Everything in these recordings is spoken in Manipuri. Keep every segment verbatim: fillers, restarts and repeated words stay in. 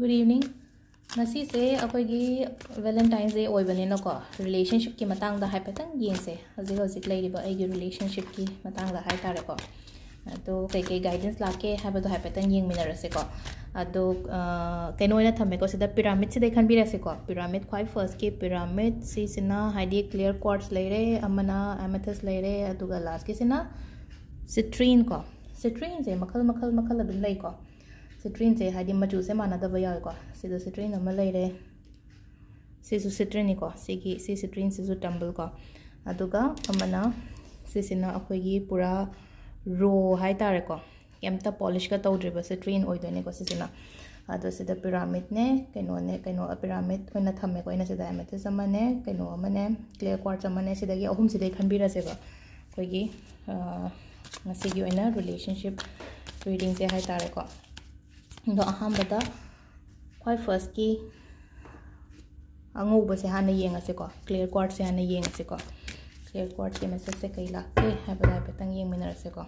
Good evening. ꯉꯁꯤꯁꯦ ꯑꯩꯈꯣꯏꯒꯤ Valentine's Day ꯑꯣꯏꯕꯅꯤꯅꯀꯣ, relationship ꯀꯤ ꯃꯇꯥꯡꯗ ꯍꯥꯏꯐꯦꯠꯇꯪ ꯌꯦꯡꯁꯦ꯫ ꯍꯧꯖꯤꯛ ꯍꯧꯖꯤꯛ ꯂꯩꯔꯤꯕ ꯑꯩꯒꯤ relationship ꯀꯤ ꯃꯇꯥꯡꯗ ꯍꯥꯏꯇꯥꯔꯦꯀꯣ꯫ ꯑꯗꯣ ꯀꯩꯀꯩ guidance ꯂꯥꯛꯀꯦ ꯍꯥꯏꯕꯗꯣ ꯍꯥꯏꯐꯦꯠꯇꯪ ꯌꯦꯡꯃꯤꯟꯅꯔꯁꯦꯀꯣ꯫ ꯑꯗꯣ, ꯑ, ꯀꯩꯅꯣ ꯑꯣꯏꯅ ꯊꯝꯃꯦꯀꯣ, ꯁꯤꯗ pyramid ꯁꯤꯗꯩ ꯈꯟꯕꯤꯔꯁꯦꯀꯣ꯫ Pyramid, ꯈ꯭ꯋꯥꯏ first ꯀꯤ pyramid ꯁꯤꯁꯤꯅ ꯍꯥꯏꯗꯤ clear quartz ꯂꯩꯔꯦ, ꯑꯃꯅ amethyst ꯂꯩꯔꯦ, ꯑꯗꯨꯒ last ꯀꯤꯁꯤꯅ citrine ꯀꯣ꯫ Citrine ꯁꯦ ꯃꯈꯜ ꯃꯈꯜ ꯃꯈꯜ ꯑꯗꯨꯝ ꯂꯩꯀꯣ꯫ Citrine ꯁꯦ ꯍꯥꯏꯗꯤ ꯃꯆꯨꯁꯦ ꯃꯥꯟꯅꯗꯕ ꯌꯥꯎꯋꯦꯀꯣ꯫ ꯁꯤꯗ citrine ꯑꯃ ꯂꯩꯔꯦ꯫ ꯁꯤꯁꯨ citrine ꯅꯤꯀꯣ꯫ ꯁꯤꯒꯤ, ꯁꯤ citrine ꯁꯤꯁꯨ tumble ꯀꯣ꯫ ꯑꯗꯨꯒ ꯑꯃꯅ, ꯁꯤꯁꯤꯅ ꯑꯩꯈꯣꯏꯒꯤ ꯄꯨꯔꯥ raw ꯍꯥꯏꯇꯥꯔꯦꯀꯣ, ꯀꯩꯝꯇ polish ꯀ ꯇꯧꯗ꯭ꯔꯤꯕ citrine ꯑꯣꯏꯗꯣꯏꯅꯦꯀꯣ ꯁꯤꯁꯤꯅ꯫ ꯑꯗꯣ ꯁꯤꯗ pyramid ꯅꯦ, ꯀꯩꯅꯣꯅꯦ, ꯀꯩꯅꯣ, pyramid ꯑꯣꯏꯅ ꯊꯝꯃꯦꯀꯣ ꯑꯩꯅ ꯁꯤꯗ, amethyst ꯑꯃꯅꯦ, ꯀꯩꯅꯣ ꯑꯃꯅꯦ, clear quartz ꯑꯃꯅꯦ꯫ ꯁꯤꯗꯒꯤ ꯑꯍꯨꯝꯁꯤꯗꯩ ꯈꯟꯕꯤꯔꯁꯦꯕ ꯑꯩꯈꯣꯏꯒꯤ, ꯑ, ꯉꯁꯤꯒꯤ ꯑꯣꯏꯅ relationship reading ꯁꯦ ꯍꯥꯏꯇꯥꯔꯦꯀꯣ꯫ ꯑꯗꯣ ꯑꯍꯥꯟꯕꯗ ꯈ꯭ꯋꯥꯏ first ꯀꯤ ꯑꯉꯧꯕꯁꯦ ꯍꯥꯟꯅ ꯌꯦꯡꯉꯁꯦꯀꯣ, clear quartz ꯁꯦ ꯍꯥꯟꯅ ꯌꯦꯡꯉꯁꯦꯀꯣ꯫ Clear quartz ꯀꯤ message ꯁꯦ ꯀꯩ ꯂꯥꯛꯀꯦ ꯍꯥꯏꯕꯗꯣ ꯍꯥꯏꯐꯦꯠꯇꯪ ꯌꯦꯡꯃꯤꯟꯅꯔꯁꯦꯀꯣ꯫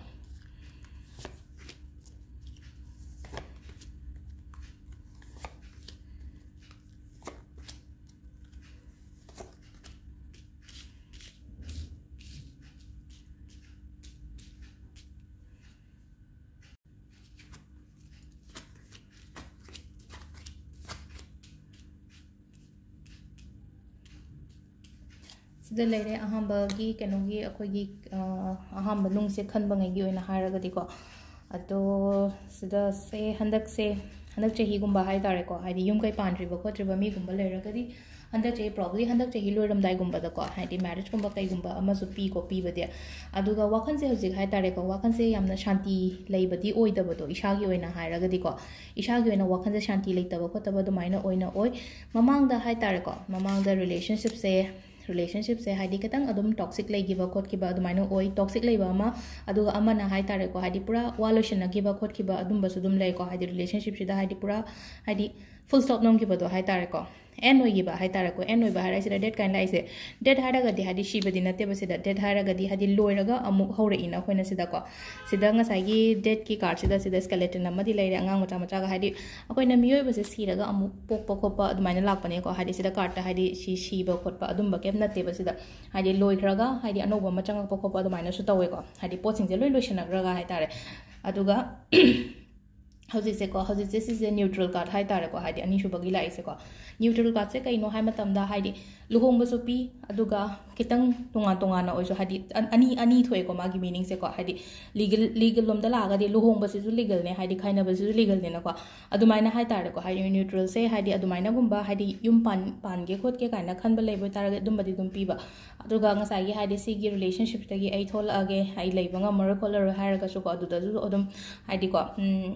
ꯁꯤꯗ ꯂꯩꯔꯦ ꯑꯍꯥꯟꯕꯒꯤ ꯀꯩꯅꯣꯒꯤ ꯑꯩꯈꯣꯏꯒꯤ, ꯑ, ꯑꯍꯥꯟꯕ ꯅꯨꯡꯁꯦ ꯈꯟꯕꯉꯩꯒꯤ ꯑꯣꯏꯅ ꯍꯥꯏꯔꯒꯗꯤꯀꯣ꯫ ꯑꯗꯣ ꯁꯤꯗ ꯁꯦ ꯍꯟꯗꯛꯁꯦ, ꯍꯟꯗꯛ ꯆꯍꯤꯒꯨꯝꯕ ꯍꯥꯏꯇꯥꯔꯦꯀꯣ, ꯍꯥꯏꯗꯤ ꯌꯨꯝ ꯀꯩ ꯄꯥꯟꯗ꯭ꯔꯤꯕ ꯈꯣꯠꯇ꯭ꯔꯤꯕ ꯃꯤꯒꯨꯝꯕ ꯂꯩꯔꯒꯗꯤ ꯍꯟꯗꯛ ꯆꯍꯤ, probably ꯍꯟꯗꯛ ꯆꯍꯤ ꯂꯣꯏꯔꯝꯗꯥꯏꯒꯨꯝꯕꯗꯀꯣ, ꯍꯥꯏꯗꯤ marriage ꯀꯨꯝꯕ ꯀꯩꯒꯨꯝꯕ ꯑꯃꯁꯨ ꯄꯤꯀꯣ, ꯄꯤꯕꯗꯤ꯫ ꯑꯗꯨꯒ ꯋꯥꯈꯜꯁꯦ ꯍꯧꯖꯤꯛ ꯍꯥꯏꯇꯥꯔꯦꯀꯣ, ꯋꯥꯈꯜꯁꯦ ꯌꯥꯝꯅ ꯁꯥꯟꯇꯤ ꯂꯩꯕꯗꯤ ꯑꯣꯏꯗꯕꯗꯣ, ꯏꯁꯥꯒꯤ ꯑꯣꯏꯅ ꯍꯥꯏꯔꯒꯗꯤꯀꯣ, ꯏꯁꯥꯒꯤ ꯑꯣꯏꯅ ꯋꯥꯈꯜꯁꯦ ꯁꯥꯟꯇꯤ ꯂꯩꯇꯕ ꯈꯣꯠꯇꯕ ꯑꯗꯨꯃꯥꯏꯅ ꯑꯣꯏꯅ ꯑꯣꯏ꯫ ꯃꯃꯥꯡꯗ ꯍꯥꯏꯇꯥꯔꯦꯀꯣ, ꯃꯃꯥꯡꯗ relationship ꯁꯦ, relationship ꯁꯦ ꯍꯥꯏꯗꯤ ꯈꯤꯇꯪ ꯑꯗꯨꯝ toxic ꯂꯩꯈꯤꯕ ꯈꯣꯠꯈꯤꯕ ꯑꯗꯨꯃꯥꯏꯅ ꯑꯣꯏ꯫ Toxic ꯂꯩꯕ ꯑꯃ, ꯑꯗꯨꯒ ꯑꯃꯅ ꯍꯥꯏꯇꯥꯔꯦꯀꯣ, ꯍꯥꯏꯗꯤ ꯄꯨꯔꯥ ꯋꯥ ꯂꯣꯏꯁꯤꯟꯅꯈꯤꯕ ꯈꯣꯠꯈꯤꯕ ꯑꯗꯨꯝꯕꯁꯨ ꯑꯗꯨꯝ ꯂꯩꯀꯣ꯫ ꯍꯥꯏꯗꯤ relationship ꯁꯤꯗ ꯍꯥꯏꯗꯤ ꯄꯨꯔꯥ ꯍꯥꯏꯗꯤ full stop ꯅꯝꯈꯤꯕꯗꯣ ꯍꯥꯏꯇꯥꯔꯦꯀꯣ꯫ ꯑꯦꯟ ꯑꯣꯏꯈꯤꯕ ꯍꯥꯏꯇꯥꯔꯦꯀꯣ꯫ ꯑꯦꯟ ꯑꯣꯏꯕ ꯍꯥꯏꯔꯤꯁꯤꯗ ꯗꯦꯠ ꯀꯥꯏꯅ ꯂꯥꯛꯏꯁꯦ, ꯗꯦꯠ ꯍꯥꯏꯔꯒꯗꯤ ꯍꯥꯏꯗꯤ ꯁꯤꯕꯗꯤ ꯅꯠꯇꯦꯕ, ꯁꯤꯗ ꯗꯦꯠ ꯍꯥꯏꯔꯒꯗꯤ ꯍꯥꯏꯗꯤ ꯂꯣꯏꯔꯒ ꯑꯃꯨꯛ ꯍꯧꯔꯛꯏꯅ ꯑꯩꯈꯣꯏꯅ ꯁꯤꯗꯀꯣ꯫ ꯁꯤꯗ ꯉꯁꯥꯏꯒꯤ ꯗꯦꯠꯀꯤ ꯀꯥꯔꯠꯁꯤꯗ ꯁꯤꯗ ꯁ꯭ꯀꯦꯂꯦꯇꯟ ꯑꯃꯗꯤ ꯂꯩꯔꯦ, ꯑꯉꯥꯡ ꯃꯆꯥ ꯃꯆꯥꯒ ꯍꯥꯏꯗꯤ ꯑꯩꯈꯣꯏꯅ ꯃꯤꯑꯣꯏꯕꯁꯦ ꯁꯤꯔꯒ ꯑꯃꯨꯛ ꯄꯣꯛꯄ ꯈꯣꯠꯄ ꯑꯗꯨꯃꯥꯏꯅ ꯂꯥꯛꯄꯅꯦꯀꯣ꯫ ꯍꯥꯏꯗꯤ ꯁꯤꯗ ꯀꯥꯔꯠꯇ ꯍꯥꯏꯗꯤ ꯁꯤ ꯁꯤꯕ ꯈꯣꯠꯄ ꯑꯗꯨꯝꯕ ꯀꯩꯝ ꯅꯠꯇꯦꯕ꯫ ꯁꯤꯗ ꯍꯥꯏꯗꯤ ꯂꯣꯏꯈ꯭ꯔꯒ ꯍꯥꯏꯗꯤ ꯑꯅꯧꯕ ꯑꯃ ꯆꯪꯉꯛꯄ ꯈꯣꯠꯄ ꯑꯗꯨꯃꯥꯏꯅꯁꯨ ꯇꯧꯋꯦꯀꯣ꯫ ꯍꯥꯏꯗꯤ ꯄꯣꯠꯁꯤꯡꯁꯦ ꯂꯣꯏ ꯂꯣꯏꯁꯤꯟꯅꯈ꯭ꯔꯒ ꯍꯥꯏꯇꯥꯔꯦ꯫ ꯑꯗꯨꯒ ꯍꯧꯖꯤꯛꯁꯦꯀꯣ, ꯍꯧꯖꯤꯛꯁꯦ ꯁꯤꯁꯦ ꯅ꯭ꯌꯨꯇ꯭ꯔꯦꯜ ꯀꯥꯔꯠ ꯍꯥꯏꯇꯥꯔꯦꯀꯣ, ꯍꯥꯏꯗꯤ ꯑꯅꯤꯁꯨꯕꯒꯤ ꯂꯥꯛꯏꯁꯦꯀꯣ꯫ ꯅ꯭ꯌꯨꯇ꯭ꯔꯦꯜ ꯀꯥꯔꯠꯁꯦ ꯀꯩꯅꯣ ꯍꯥꯏ ꯃꯇꯝꯗ ꯍꯥꯏꯗꯤ ꯂꯨꯍꯣꯡꯕꯁꯨ ꯄꯤ, ꯑꯗꯨꯒ ꯈꯤꯇꯪ ꯇꯣꯉꯥꯟ ꯇꯣꯉꯥꯟꯅ ꯑꯣꯏꯔꯁꯨ ꯍꯥꯏꯗꯤ ꯑ-, ꯑꯅꯤ, ꯑꯅꯤ ꯊꯣꯛꯑꯦꯀꯣ ꯃꯥꯒꯤ ꯃꯤꯅꯤꯡꯁꯦꯀꯣ꯫ ꯍꯥꯏꯗꯤ ꯂꯤꯒꯦꯜ, ꯂꯤꯒꯦꯜ ꯂꯣꯝꯗ ꯂꯥꯛꯑꯒꯗꯤ ꯂꯨꯍꯣꯡꯕꯁꯤꯁꯨ ꯂꯤꯒꯦꯜꯅꯦ, ꯍꯥꯏꯗꯤ ꯈꯥꯏꯅꯕꯁꯤꯁꯨ ꯂꯤꯒꯦꯜꯅꯤꯅꯀꯣ꯫ ꯑꯗꯨꯃꯥꯏꯅ ꯍꯥꯏꯇꯥꯔꯦꯀꯣ, ꯍꯥꯏꯗꯤ ꯅ꯭ꯌꯨꯇ꯭ꯔꯦꯜꯁꯦ ꯍꯥꯏꯗꯤ ꯑꯗꯨꯃꯥꯏꯅꯒꯨꯝꯕ ꯍꯥꯏꯗꯤ ꯌꯨꯝ ꯄꯥꯟ-, ꯄꯥꯟꯒꯦ ꯈꯣꯠꯀꯦ ꯀꯥꯏꯅ ꯈꯟꯕ ꯂꯩꯕ ꯑꯣꯏꯇꯥꯔꯒꯗꯤ ꯑꯗꯨꯝꯕꯗꯤ ꯑꯗꯨꯝ ꯄꯤꯕ꯫ ꯑꯗꯨꯒ ꯉꯁꯥꯏꯒꯤ ꯍꯥꯏꯗꯤ ꯁꯤꯒꯤ ꯔꯤꯂꯦꯁꯟꯁꯤꯞꯇꯒꯤ ꯑꯩ ꯊꯣꯛꯂꯛꯑꯒꯦ, ꯑꯩ ꯂꯩꯕ ꯉꯝꯃꯔꯣꯏ ꯈꯣꯠꯂꯔꯣꯏ ꯍꯥꯏꯔꯒꯁꯨꯀꯣ, ꯑꯗꯨꯗꯁꯨ ꯑꯗꯨꯝ ꯍꯥꯏꯗꯤꯀꯣ, ꯎꯝ,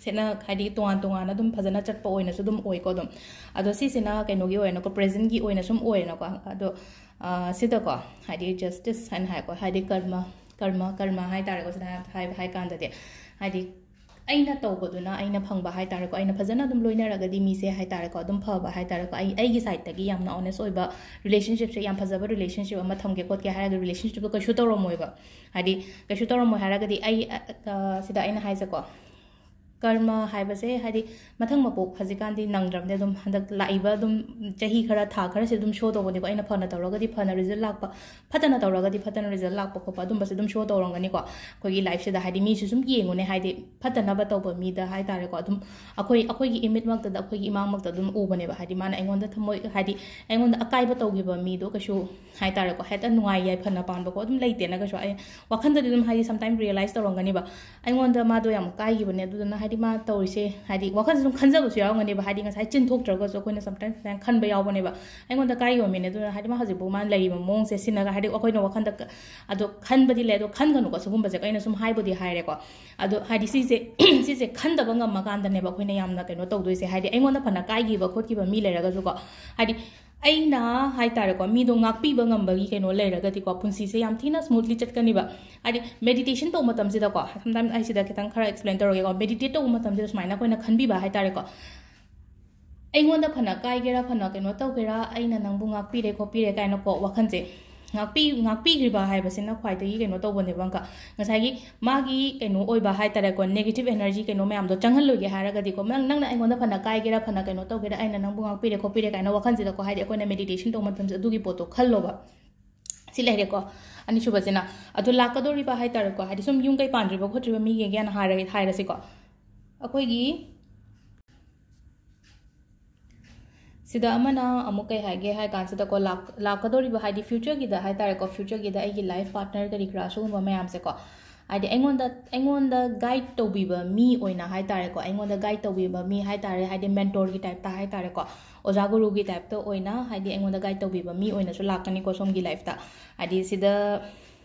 ꯁꯦꯠꯅ ꯍꯥꯏꯗꯤ ꯇꯣꯉꯥꯟ ꯇꯣꯉꯥꯟꯅ ꯑꯗꯨꯝ ꯐꯖꯅ ꯆꯠꯄ ꯑꯣꯏꯅꯁꯨ ꯑꯗꯨꯝ ꯑꯣꯏꯀꯣ ꯑꯗꯨꯝ꯫ ꯑꯗꯣ ꯁꯤꯁꯤꯅ ꯀꯩꯅꯣꯒꯤ ꯑꯣꯏꯅꯀꯣ, ꯄ꯭ꯔꯦꯖꯦꯟꯒꯤ ꯑꯣꯏꯅ ꯁꯨꯝ ꯑꯣꯏꯔꯦꯅꯀꯣ꯫ ꯑꯗꯣ, ꯑ, ꯁꯤꯗꯀꯣ ꯍꯥꯏꯗꯤ ꯖꯁꯇꯤꯁ ꯍꯥꯏꯅ ꯍꯥꯏꯀꯣ, ꯍꯥꯏꯗꯤ ꯀꯔꯃ, ꯀꯔꯃ, ꯀꯔꯃ ꯍꯥꯏꯇꯥꯔꯦꯀꯣ꯫ ꯁꯤꯗ ꯍꯥꯏ, ꯍꯥꯏ ꯀꯥꯟꯗꯗꯤ ꯍꯥꯏꯗꯤ ꯑꯩꯅ ꯇꯧꯕꯗꯨꯅ ꯑꯩꯅ ꯐꯪꯕ ꯍꯥꯏꯇꯥꯔꯦꯀꯣ꯫ ꯑꯩꯅ ꯐꯖꯅ ꯑꯗꯨꯝ ꯂꯣꯏꯅꯔꯒꯗꯤ ꯃꯤꯁꯦ ꯍꯥꯏꯇꯥꯔꯦꯀꯣ, ꯑꯗꯨꯝ ꯐꯕ ꯍꯥꯏꯇꯥꯔꯦꯀꯣ꯫ ꯑꯩ, ꯑꯩꯒꯤ ꯁꯥꯏꯠꯇꯒꯤ ꯌꯥꯝꯅ ꯑꯣꯅꯦꯁ ꯑꯣꯏꯕ ꯔꯤꯂꯦꯁꯟꯁꯤꯞꯁꯦ, ꯌꯥꯝ ꯐꯖꯕ ꯔꯤꯂꯦꯁꯟꯁꯤꯞ ꯑꯃ ꯊꯝꯒꯦ ꯈꯣꯠꯀꯦ ꯍꯥꯏꯔꯒ ꯔꯤꯂꯦꯁꯟꯁꯤꯞꯇꯣ ꯀꯩꯁꯨ ꯇꯧꯔꯝꯃꯣꯏꯕ꯫ ꯍꯥꯏꯗꯤ ꯀꯩꯁꯨ ꯇꯧꯔꯝꯃꯣꯏ ꯍꯥꯏꯔꯒꯗꯤ ꯑꯩ, ꯑ, ꯑ, ꯁꯤꯗ ꯑꯩꯅ ꯍꯥꯏꯁꯦꯀꯣ, ꯀꯔꯃ ꯍꯥꯏꯕꯁꯦ ꯍꯥꯏꯗꯤ ꯃꯊꯪ ꯃꯄꯣꯛ ꯍꯧꯖꯤꯛꯀꯥꯟꯗꯤ ꯅꯪꯗ꯭ꯔꯕꯅꯦ꯫ ꯑꯗꯨꯝ ꯍꯟꯗꯛ ꯂꯥꯛꯏꯕ ꯑꯗꯨꯝ ꯆꯍꯤ ꯈꯔ, ꯊꯥ ꯈꯔꯁꯦ ꯑꯗꯨꯝ ꯁꯣ ꯇꯧꯕꯅꯦꯀꯣ꯫ ꯑꯩꯅ ꯐꯅ ꯇꯧꯔꯒꯗꯤ ꯐꯅ ꯔꯤꯖꯜ ꯂꯥꯛꯄ, ꯐꯠꯇꯅ ꯇꯧꯔꯒꯗꯤ ꯐꯠꯇꯅ ꯔꯤꯖꯜ ꯂꯥꯛꯄ ꯈꯣꯠꯄ ꯑꯗꯨꯝꯕꯁꯨ ꯑꯗꯨꯝ ꯁꯣ ꯇꯧꯔꯝꯒꯅꯤꯀꯣ꯫ ꯑꯩꯈꯣꯏꯒꯤ ꯂꯥꯏꯐꯁꯤꯗ ꯍꯥꯏꯗꯤ ꯃꯤꯁꯨ ꯁꯨꯝ ꯌꯦꯡꯉꯨꯅꯦ, ꯍꯥꯏꯗꯤ ꯐꯠꯇꯅꯕ ꯇꯧꯕ ꯃꯤꯗ ꯍꯥꯏꯇꯥꯔꯦꯀꯣ꯫ ꯑꯗꯨꯝ ꯑꯩꯈꯣꯏ, ꯑꯩꯈꯣꯏꯒꯤ ꯏꯃꯤꯠꯃꯛꯇꯗ, ꯑꯩꯈꯣꯏꯒꯤ ꯏꯃꯥꯡꯃꯛꯇ ꯑꯗꯨꯝ ꯎꯕꯅꯦꯕ꯫ ꯍꯥꯏꯗꯤ ꯃꯥꯅ ꯑꯩꯉꯣꯟꯗ ꯊꯃꯣꯏ, ꯍꯥꯏꯗꯤ ꯑꯩꯉꯣꯟꯗ ꯑꯀꯥꯏꯕ ꯇꯧꯈꯤꯕ ꯃꯤꯗꯣ ꯀꯩꯁꯨ ꯍꯥꯏꯇꯥꯔꯦꯀꯣ, ꯍꯦꯛꯇ ꯅꯨꯡꯉꯥꯏ ꯌꯥꯏꯐꯅ ꯄꯥꯟꯕꯀꯣ ꯑꯗꯨꯝ ꯂꯩꯇꯦꯅ ꯀꯩꯁꯨ꯫ ꯑꯩ ꯋꯥꯈꯟꯗꯗꯤ ꯑꯗꯨꯝ ꯍꯥꯏꯗꯤ ꯁꯝꯇꯥꯏꯝ ꯔꯤꯌꯦꯂꯥꯏꯁ ꯇꯧꯔꯝꯒꯅꯤꯕ, ꯑꯩꯉꯣꯟꯗ ꯃꯥꯗꯣ ꯌꯥꯝ ꯀꯥꯏꯈꯤꯕꯅꯦ꯫ ꯑꯗꯨꯗꯨꯅ ꯍꯥꯏꯗꯤ ꯃꯥ ꯇꯧꯔꯤꯁꯦ ꯍꯥꯏꯗꯤ ꯋꯥꯈꯜꯁꯦ ꯁꯨꯝ ꯈꯟꯖꯕꯁꯨ ꯌꯥꯎꯔꯝꯒꯅꯦꯕ꯫ ꯍꯥꯏꯗꯤ ꯉꯁꯥꯏ ꯆꯤꯟꯊꯣꯛꯇ꯭ꯔꯒꯁꯨ ꯑꯩꯈꯣꯏꯅ ꯁꯝꯇꯥꯏꯝ ꯁꯨꯃꯥꯏꯅ ꯈꯟꯕ ꯌꯥꯎꯕꯅꯦꯕ, ꯑꯩꯉꯣꯟꯗ ꯀꯥꯏꯈꯤꯕ ꯃꯤꯅꯦ꯫ ꯑꯗꯨꯅ ꯍꯥꯏꯗꯤ ꯃꯥ ꯍꯧꯖꯤꯛꯐꯥꯎ ꯃꯥꯅ ꯂꯩꯔꯤꯕ ꯃꯑꯣꯡꯁꯦ ꯁꯤꯅꯒ ꯍꯥꯏꯗꯤ ꯑꯩꯈꯣꯏꯅ ꯋꯥꯈꯟꯗ ꯀ-, ꯑꯗꯣ ꯈꯟꯕꯗꯤ ꯂꯩ, ꯑꯗꯣ ꯈꯟꯒꯅꯨꯀꯣ ꯁꯤꯒꯨꯝꯕꯁꯦ꯫ ꯑꯩꯅ ꯁꯨꯝ ꯍꯥꯏꯕꯨꯗꯤ ꯍꯥꯏꯔꯦꯀꯣ꯫ ꯑꯗꯣ ꯍꯥꯏꯗꯤ ꯁꯤꯁꯦ, ꯁꯤꯁꯦ ꯈꯟꯗꯕ ꯉꯝꯃꯀꯥꯟꯗꯅꯦꯕ ꯑꯩꯈꯣꯏꯅ ꯌꯥꯝꯅ ꯀꯩꯅꯣ ꯇꯧꯗꯣꯏꯁꯦ꯫ ꯍꯥꯏꯗꯤ ꯑꯩꯉꯣꯟꯗ ꯐꯅ ꯀꯥꯏꯈꯤꯕ ꯈꯣꯠꯈꯤꯕ ꯃꯤ ꯂꯩꯔꯒꯁꯨꯀꯣ, ꯍꯥꯏꯗꯤ ꯑꯩꯅ ꯍꯥꯏꯇꯥꯔꯦꯀꯣ, ꯃꯤꯗꯣ ꯉꯥꯛꯄꯤꯕ ꯉꯝꯕꯒꯤ ꯀꯩꯅꯣ ꯂꯩꯔꯒꯗꯤꯀꯣ, ꯄꯨꯟꯁꯤꯁꯦ ꯌꯥꯝ ꯊꯤꯅ ꯁ꯭ꯃꯨꯠꯂꯤ ꯆꯠꯀꯅꯤꯕ꯫ ꯍꯥꯏꯗꯤ ꯃꯦꯗꯤꯇꯦꯁꯟ ꯇꯧꯕ ꯃꯇꯝꯁꯤꯗꯀꯣ, ꯁꯝꯇꯥꯏꯝ ꯑꯩ ꯁꯤꯗ ꯈꯤꯇꯪ ꯈꯔ ꯑꯦꯛꯁꯄ꯭ꯂꯦꯟ ꯇꯧꯔꯒꯦꯀꯣ꯫ ꯃꯦꯗꯤꯇꯦꯠ ꯇꯧꯕ ꯃꯇꯝꯁꯤꯗ ꯁꯨꯃꯥꯏꯅ ꯑꯩꯈꯣꯏꯅ ꯈꯟꯕꯤꯕ ꯍꯥꯏꯇꯥꯔꯦꯀꯣ, ꯑꯩꯉꯣꯟꯗ ꯐꯅ ꯀꯥꯏꯒꯦꯔꯥ, ꯐꯅ ꯀꯩꯅꯣ ꯇꯧꯒꯦꯔꯥ, ꯑꯩꯅ ꯅꯪꯕꯨ ꯉꯥꯛꯄꯤꯔꯦ ꯈꯣꯠꯄꯤꯔꯦ ꯀꯥꯏꯅꯀꯣ, ꯋꯥꯈꯜꯁꯦ ꯉꯥꯛꯄꯤ ꯉꯥꯛꯄꯤꯈ꯭ꯔꯤꯕ ꯍꯥꯏꯕꯁꯤꯅ ꯈ꯭ꯋꯥꯏꯗꯒꯤ ꯀꯩꯅꯣ ꯇꯧꯕꯅꯦꯕ꯫ ꯑꯃꯨꯛꯀ ꯉꯁꯥꯏꯒꯤ ꯃꯥꯒꯤ ꯀꯩꯅꯣ ꯑꯣꯏꯕ ꯍꯥꯏꯇꯥꯔꯦꯀꯣ, negative energy ꯀꯩꯅꯣ ꯃꯌꯥꯝꯗꯣ ꯆꯪꯍꯜꯂꯣꯏꯒꯦ ꯍꯥꯏꯔꯒꯗꯤꯀꯣ, ꯅꯪ ꯅꯪꯅ ꯑꯩꯉꯣꯟꯗ ꯐꯅ ꯀꯥꯏꯒꯦꯔꯥ, ꯐꯅ ꯀꯩꯅꯣ ꯇꯧꯒꯦꯔꯥ, ꯑꯩꯅ ꯅꯪꯕꯨ ꯉꯥꯛꯄꯤꯔꯦ ꯈꯣꯠꯄꯤꯔꯦ ꯀꯥꯏꯅ ꯋꯥꯈꯜꯁꯤꯗꯀꯣ, ꯍꯥꯏꯗꯤ ꯑꯩꯈꯣꯏꯅ meditation ꯇꯧꯕ ꯃꯇꯝꯁꯦ ꯑꯗꯨꯒꯤ ꯄꯣꯠꯇꯣ ꯈꯜꯂꯣꯕ꯫ ꯁꯤ ꯂꯩꯔꯦꯀꯣ꯫ ꯑꯅꯤꯁꯨꯕꯁꯤꯅ ꯑꯗꯨ ꯂꯥꯛꯀꯗꯧꯔꯤꯕ ꯍꯥꯏꯇꯥꯔꯦꯀꯣ, ꯍꯥꯏꯗꯤ ꯁꯨꯝ ꯌꯨꯝ ꯀꯩ ꯄꯥꯟꯗ꯭ꯔꯤꯕ ꯈꯣꯠꯇ꯭ꯔꯤꯕ ꯃꯤꯒꯤꯒꯦꯅ ꯍꯥꯏꯔꯒ ꯍꯥꯏꯔꯁꯤꯀꯣ꯫ ꯑꯩꯈꯣꯏꯒꯤ ꯁꯤꯗ ꯑꯃꯅ ꯑꯃꯨꯛ ꯀꯩ ꯍꯥꯏꯒꯦ ꯍꯥꯏ ꯀꯥꯟꯁꯤꯗꯀꯣ, ꯂꯥꯛ ꯂꯥꯛꯀꯗꯧꯔꯤꯕ ꯍꯥꯏꯗꯤ future ꯒꯤꯗ ꯍꯥꯏꯇꯥꯔꯦꯀꯣ, future ꯒꯤꯗ ꯑꯩꯒꯤ life partner ꯀꯔꯤ ꯀꯔꯥ ꯁꯤꯒꯨꯝꯕ ꯃꯌꯥꯝꯁꯦꯀꯣ, ꯍꯥꯏꯗꯤ ꯑꯩꯉꯣꯟꯗ ꯑꯩꯉꯣꯟꯗ guide ꯇꯧꯕꯤꯕ ꯃꯤ ꯑꯣꯏꯅ ꯍꯥꯏꯇꯥꯔꯦꯀꯣ, ꯑꯩꯉꯣꯟꯗ guide ꯇꯧꯕꯤꯕ ꯃꯤ ꯍꯥꯏꯇꯥꯔꯦ, ꯍꯥꯏꯗꯤ mentor ꯒꯤ type ꯇ ꯍꯥꯏꯇꯥꯔꯦꯀꯣ, ꯑꯣꯖꯥ ꯒꯨꯔꯨꯒꯤ type ꯇ ꯑꯣꯏꯅ ꯍꯥꯏꯗꯤ ꯑꯩꯉꯣꯟꯗ guide ꯇꯧꯕꯤꯕ ꯃꯤ ꯑꯣꯏꯅꯁꯨ ꯂꯥꯛꯀꯅꯤꯀꯣ ꯁꯣꯝꯒꯤ life ꯇ꯫ ꯍꯥꯏꯗꯤ ꯁꯤꯗ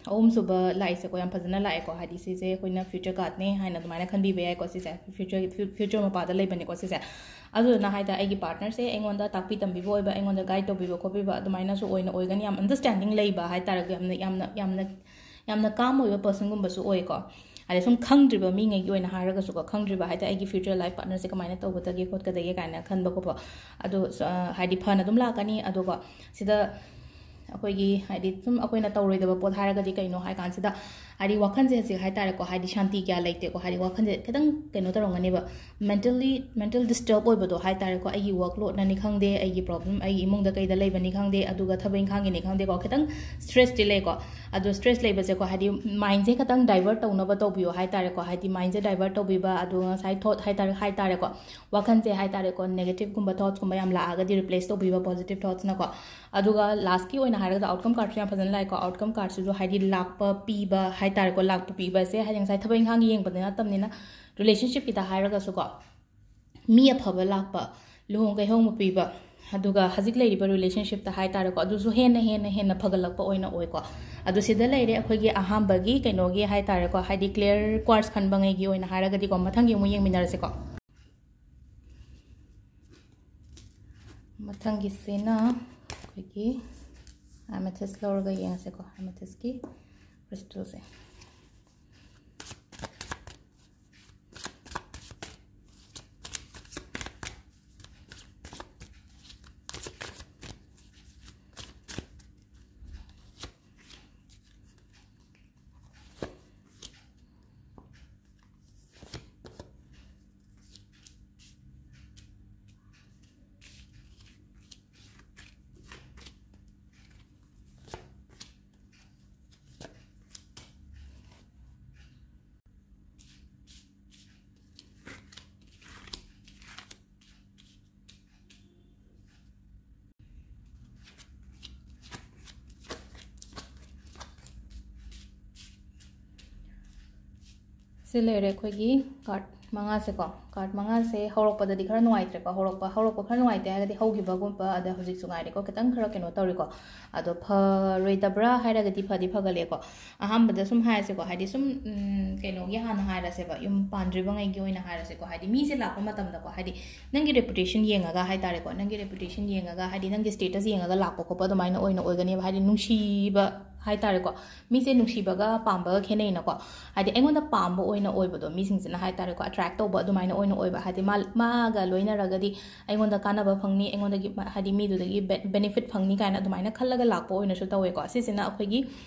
ꯑꯍꯨꯝꯁꯨꯕ ꯂꯥꯛꯏꯁꯦꯀꯣ, ꯌꯥꯝ ꯐꯖꯅ ꯂꯥꯛꯑꯦꯀꯣ, ꯍꯥꯏꯗꯤ ꯁꯤꯁꯦ ꯑꯩꯈꯣꯏꯅ future card ꯅꯦ ꯍꯥꯏꯅ ꯑꯗꯨꯃꯥꯏꯅ ꯈꯟꯕꯤꯕ ꯌꯥꯏꯀꯣ꯫ ꯁꯤꯁꯦ future future ꯃꯄꯥꯗ ꯂꯩꯕꯅꯤꯀꯣ ꯁꯤꯁꯦ꯫ ꯑꯗꯨꯗꯨꯅ ꯍꯥꯏꯇꯥꯔꯦ, ꯑꯩꯒꯤ partner ꯁꯦ ꯑꯩꯉꯣꯟꯗ ꯇꯥꯛꯄꯤ ꯇꯝꯕꯤꯕ ꯑꯣꯏꯕ, ꯑꯩꯉꯣꯟꯗ guide ꯇꯧꯕꯤꯕ ꯈꯣꯠꯄꯤꯕ ꯑꯗꯨꯃꯥꯏꯅꯁꯨ ꯑꯣꯏꯅ ꯑꯣꯏꯒꯅꯤ꯫ ꯌꯥꯝ understanding ꯂꯩꯕ ꯍꯥꯏꯇꯥꯔꯦ, ꯌꯥꯝꯅ ꯌꯥꯝꯅ ꯌꯥꯝꯅ ꯌꯥꯝꯅ calm ꯑꯣꯏꯕ person ꯒꯨꯝꯕꯁꯨ ꯑꯣꯏꯀꯣ꯫ ꯑꯗꯩ ꯁꯨꯝ ꯈꯪꯗ꯭ꯔꯤꯕ ꯃꯤꯉꯩꯒꯤ ꯑꯣꯏꯅ ꯍꯥꯏꯔꯒꯁꯨꯀꯣ, ꯈꯪꯗ꯭ꯔꯤꯕ ꯍꯥꯏꯗꯤ ꯑꯩꯒꯤ future life partner ꯁꯦ ꯀꯃꯥꯏꯅ ꯇꯧꯒꯗꯒꯦ ꯈꯣꯠꯀꯗꯒꯦ ꯀꯥꯏꯅ ꯈꯟꯕ ꯈꯣꯠꯄ, ꯑꯗꯨ ꯁ-, ꯑ, ꯍꯥꯏꯗꯤ ꯐꯅ ꯑꯗꯨꯝ ꯂꯥꯛꯀꯅꯤ꯫ ꯑꯗꯨꯒ ꯁꯤꯗ ꯑꯩꯈꯣꯏꯒꯤ ꯍꯥꯏꯗꯤ ꯁꯨꯝ ꯑꯩꯈꯣꯏꯅ ꯇꯧꯔꯣꯏꯗꯕ ꯄꯣꯠ ꯍꯥꯏꯔꯒꯗꯤ ꯀꯩꯅꯣ ꯍꯥꯏ ꯀꯥꯟꯁꯤꯗ, ꯍꯥꯏꯗꯤ ꯋꯥꯈꯜꯁꯦ ꯍꯧꯖꯤꯛ ꯍꯥꯏꯇꯥꯔꯦꯀꯣ, ꯍꯥꯏꯗꯤ ꯁꯥꯟꯇꯤ ꯀꯌꯥ ꯂꯩꯇꯦꯀꯣ, ꯍꯥꯏꯗꯤ ꯋꯥꯈꯜꯁꯦ ꯈꯤꯇꯪ ꯀꯩꯅꯣ ꯇꯧꯔꯝꯒꯅꯦꯕ, mentally mental disturb ꯑꯣꯏꯕꯗꯣ ꯍꯥꯏꯇꯥꯔꯦꯀꯣ꯫ ꯑꯩꯒꯤ workload ꯅꯅꯤ ꯈꯪꯗꯦ, ꯑꯩꯒꯤ problem, ꯑꯩꯒꯤ ꯏꯃꯨꯡꯗ ꯀꯩꯗ ꯂꯩꯕꯅꯤ ꯈꯪꯗꯦ, ꯑꯗꯨꯒ ꯊꯕꯛ ꯏꯪꯈꯥꯡꯒꯤꯅꯤ ꯈꯪꯗꯦꯀꯣ, ꯈꯤꯇꯪ stress ꯇꯤ ꯂꯩꯀꯣ꯫ ꯑꯗꯣ stress ꯂꯩꯕꯁꯦꯀꯣ, ꯍꯥꯏꯗꯤ mind ꯁꯦ ꯈꯤꯇꯪ divert ꯇꯧꯅꯕ ꯇꯧꯕꯤꯌꯣ ꯍꯥꯏꯇꯥꯔꯦꯀꯣ꯫ ꯍꯥꯏꯗꯤ mind ꯁꯦ divert ꯇꯧꯕꯤꯕ, ꯑꯗꯨꯒ ꯉꯁꯥꯏ thought ꯍꯥꯏꯇꯥꯔꯦ ꯍꯥꯏꯇꯥꯔꯦꯀꯣ, ꯋꯥꯈꯜꯁꯦ ꯍꯥꯏꯇꯥꯔꯦꯀꯣ, negative ꯀꯨꯝꯕ thoughts ꯀꯨꯝꯕ ꯌꯥꯝ ꯂꯥꯛꯑꯒꯗꯤ replace ꯇꯧꯕꯤꯕ positive thoughts ꯅꯀꯣ꯫ ꯑꯗꯨꯒ last ꯀꯤ ꯑꯣꯏꯅ ꯍꯥꯏꯔꯒꯗꯤ outcome card ꯁꯨ ꯌꯥꯝ ꯐꯖꯅ ꯂꯥꯛꯑꯦꯀꯣ꯫ Outcome card ꯁꯤꯁꯨ ꯍꯥꯏꯗꯤ ꯂꯥꯛꯄ ꯄꯤꯕ ꯍꯥꯏꯇꯥꯔꯦꯀꯣ, ꯂꯥꯛꯄ ꯄꯤꯕꯁꯦ ꯍꯥꯏꯗꯤ ꯉꯁꯥꯏ ꯊꯕꯛ ꯏꯪꯈꯥꯡꯒꯤ ꯌꯦꯡꯕꯗꯤ ꯅꯠꯇꯕꯅꯤꯅ relationship ꯀꯤꯗ ꯍꯥꯏꯔꯒꯁꯨꯀꯣ, ꯃꯤ ꯑꯐꯕ ꯂꯥꯛꯄ, ꯂꯨꯍꯣꯡ ꯀꯩꯍꯣꯡꯕ ꯄꯤꯕ, ꯑꯗꯨꯒ ꯍꯧꯖꯤꯛ ꯂꯩꯔꯤꯕ relationship ꯇ ꯍꯥꯏꯇꯥꯔꯦꯀꯣ, ꯑꯗꯨꯁꯨ ꯍꯦꯟꯅ ꯍꯦꯟꯅ ꯍꯦꯟꯅ ꯐꯒꯠꯂꯛꯄ ꯑꯣꯏꯅ ꯑꯣꯏꯀꯣ꯫ ꯑꯗꯨ ꯁꯤꯗ ꯂꯩꯔꯦ ꯑꯩꯈꯣꯏꯒꯤ ꯑꯍꯥꯟꯕꯒꯤ ꯀꯩꯅꯣꯒꯤ ꯍꯥꯏꯇꯥꯔꯦꯀꯣ, ꯍꯥꯏꯗꯤ clear quartz ꯈꯟꯕꯉꯩꯒꯤ ꯑꯣꯏꯅ ꯍꯥꯏꯔꯒꯗꯤꯀꯣ꯫ ꯃꯊꯪꯒꯤ ꯑꯃꯨꯛ ꯌꯦꯡꯃꯤꯟꯅꯔꯁꯤꯀꯣ꯫ ꯃꯊꯪꯒꯤꯁꯤꯅ ꯑꯩꯈꯣꯏꯒꯤ amethyst ꯂꯧꯔꯒ ꯌꯦꯡꯉꯁꯤꯀꯣ, amethyst ꯀꯤ crystal ꯁꯦ꯫ ꯁꯤ ꯂꯩꯔꯦ ꯑꯩꯈꯣꯏꯒꯤ ꯀꯥꯔꯠ ꯃꯉꯥꯁꯦꯀꯣ꯫ ꯀꯥꯔꯠ ꯃꯉꯥꯁꯦ ꯍꯧꯔꯛꯄꯗꯗꯤ ꯈꯔ ꯅꯨꯡꯉꯥꯏꯇ꯭ꯔꯦꯀꯣ꯫ ꯍꯧꯔꯛꯄ ꯍꯧꯔꯛꯄ ꯈꯔ ꯅꯨꯡꯉꯥꯏꯇꯦ ꯍꯥꯏꯔꯒꯗꯤ ꯍꯧꯈꯤꯕꯒꯨꯝꯕ, ꯑꯗ ꯍꯧꯖꯤꯛꯁꯨ ꯉꯥꯏꯔꯦꯀꯣ, ꯈꯤꯇꯪ ꯈꯔ ꯀꯩꯅꯣ ꯇꯧꯔꯤꯀꯣ꯫ ꯑꯗꯣ ꯐꯔꯣꯏꯗꯕ꯭ꯔꯥ ꯍꯥꯏꯔꯒꯗꯤ ꯐꯗꯤ ꯐꯒꯠꯂꯦꯀꯣ꯫ ꯑꯍꯥꯟꯕꯗ ꯁꯨꯝ ꯍꯥꯏꯔꯁꯦꯀꯣ, ꯍꯥꯏꯗꯤ ꯁꯨꯝ ꯎꯝ, ꯀꯩꯅꯣꯒꯤ ꯍꯥꯟꯅ ꯍꯥꯏꯔꯁꯦꯕ, ꯌꯨꯝ ꯄꯥꯟꯗ꯭ꯔꯤꯕꯉꯩꯒꯤ ꯑꯣꯏꯅ ꯍꯥꯏꯔꯁꯦꯀꯣ꯫ ꯍꯥꯏꯗꯤ ꯃꯤꯁꯦ ꯂꯥꯛꯄ ꯃꯇꯝꯗꯀꯣ, ꯍꯥꯏꯗꯤ ꯅꯪꯒꯤ ꯔꯦꯄꯨꯇꯦꯁꯟ ꯌꯦꯡꯉꯒ ꯍꯥꯏꯇꯥꯔꯦꯀꯣ, ꯅꯪꯒꯤ ꯔꯦꯄꯨꯇꯦꯁꯟ ꯌꯦꯡꯉꯒ, ꯍꯥꯏꯗꯤ ꯅꯪꯒꯤ ꯁ꯭ꯇꯦꯇꯁ ꯌꯦꯡꯉꯒ ꯂꯥꯛꯄ ꯈꯣꯠꯄ ꯑꯗꯨꯃꯥꯏꯅ ꯑꯣꯏꯅ ꯑꯣꯏꯒꯅꯦꯕ꯫ ꯍꯥꯏꯗꯤ ꯅꯨꯡꯁꯤꯕ ꯍꯥꯏꯇꯥꯔꯦꯀꯣ, ꯃꯤꯁꯦ ꯅꯨꯡꯁꯤꯕꯒ ꯄꯥꯝꯕꯒ ꯈꯦꯠꯅꯩꯅꯀꯣ꯫ ꯍꯥꯏꯗꯤ ꯑꯩꯉꯣꯟꯗ ꯄꯥꯝꯕ ꯑꯣꯏꯅ ꯑꯣꯏꯕꯗꯣ, ꯃꯤꯁꯤꯡꯁꯤꯅ ꯍꯥꯏꯇꯥꯔꯦꯀꯣ, ꯑꯦꯇ꯭ꯔꯦꯛ ꯇꯧꯕ ꯑꯗꯨꯃꯥꯏꯅ ꯑꯣꯏꯅ ꯑꯣꯏꯕ꯫ ꯍꯥꯏꯗꯤ ꯃꯥ ꯃꯥꯒ ꯂꯣꯏꯅꯔꯒꯗꯤ ꯑꯩꯉꯣꯟꯗ ꯀꯥꯟꯅꯕ ꯐꯪꯅꯤ, ꯑꯩꯉꯣꯟꯗꯒꯤ ꯃ- ꯍꯥꯏꯗꯤ ꯃꯤꯗꯨꯗꯒꯤ ꯕꯦ- ꯕꯦꯅꯤꯐꯤꯠ ꯐꯪꯅꯤ ꯀꯥꯏꯅ ꯑꯗꯨꯃꯥꯏꯅ ꯈꯜꯂꯒ ꯂꯥꯛꯄ ꯑꯣꯏꯅꯁꯨ ꯇꯧꯋꯦꯀꯣ꯫ ꯁꯤꯁꯤꯅ ꯑꯩꯈꯣꯏꯒꯤ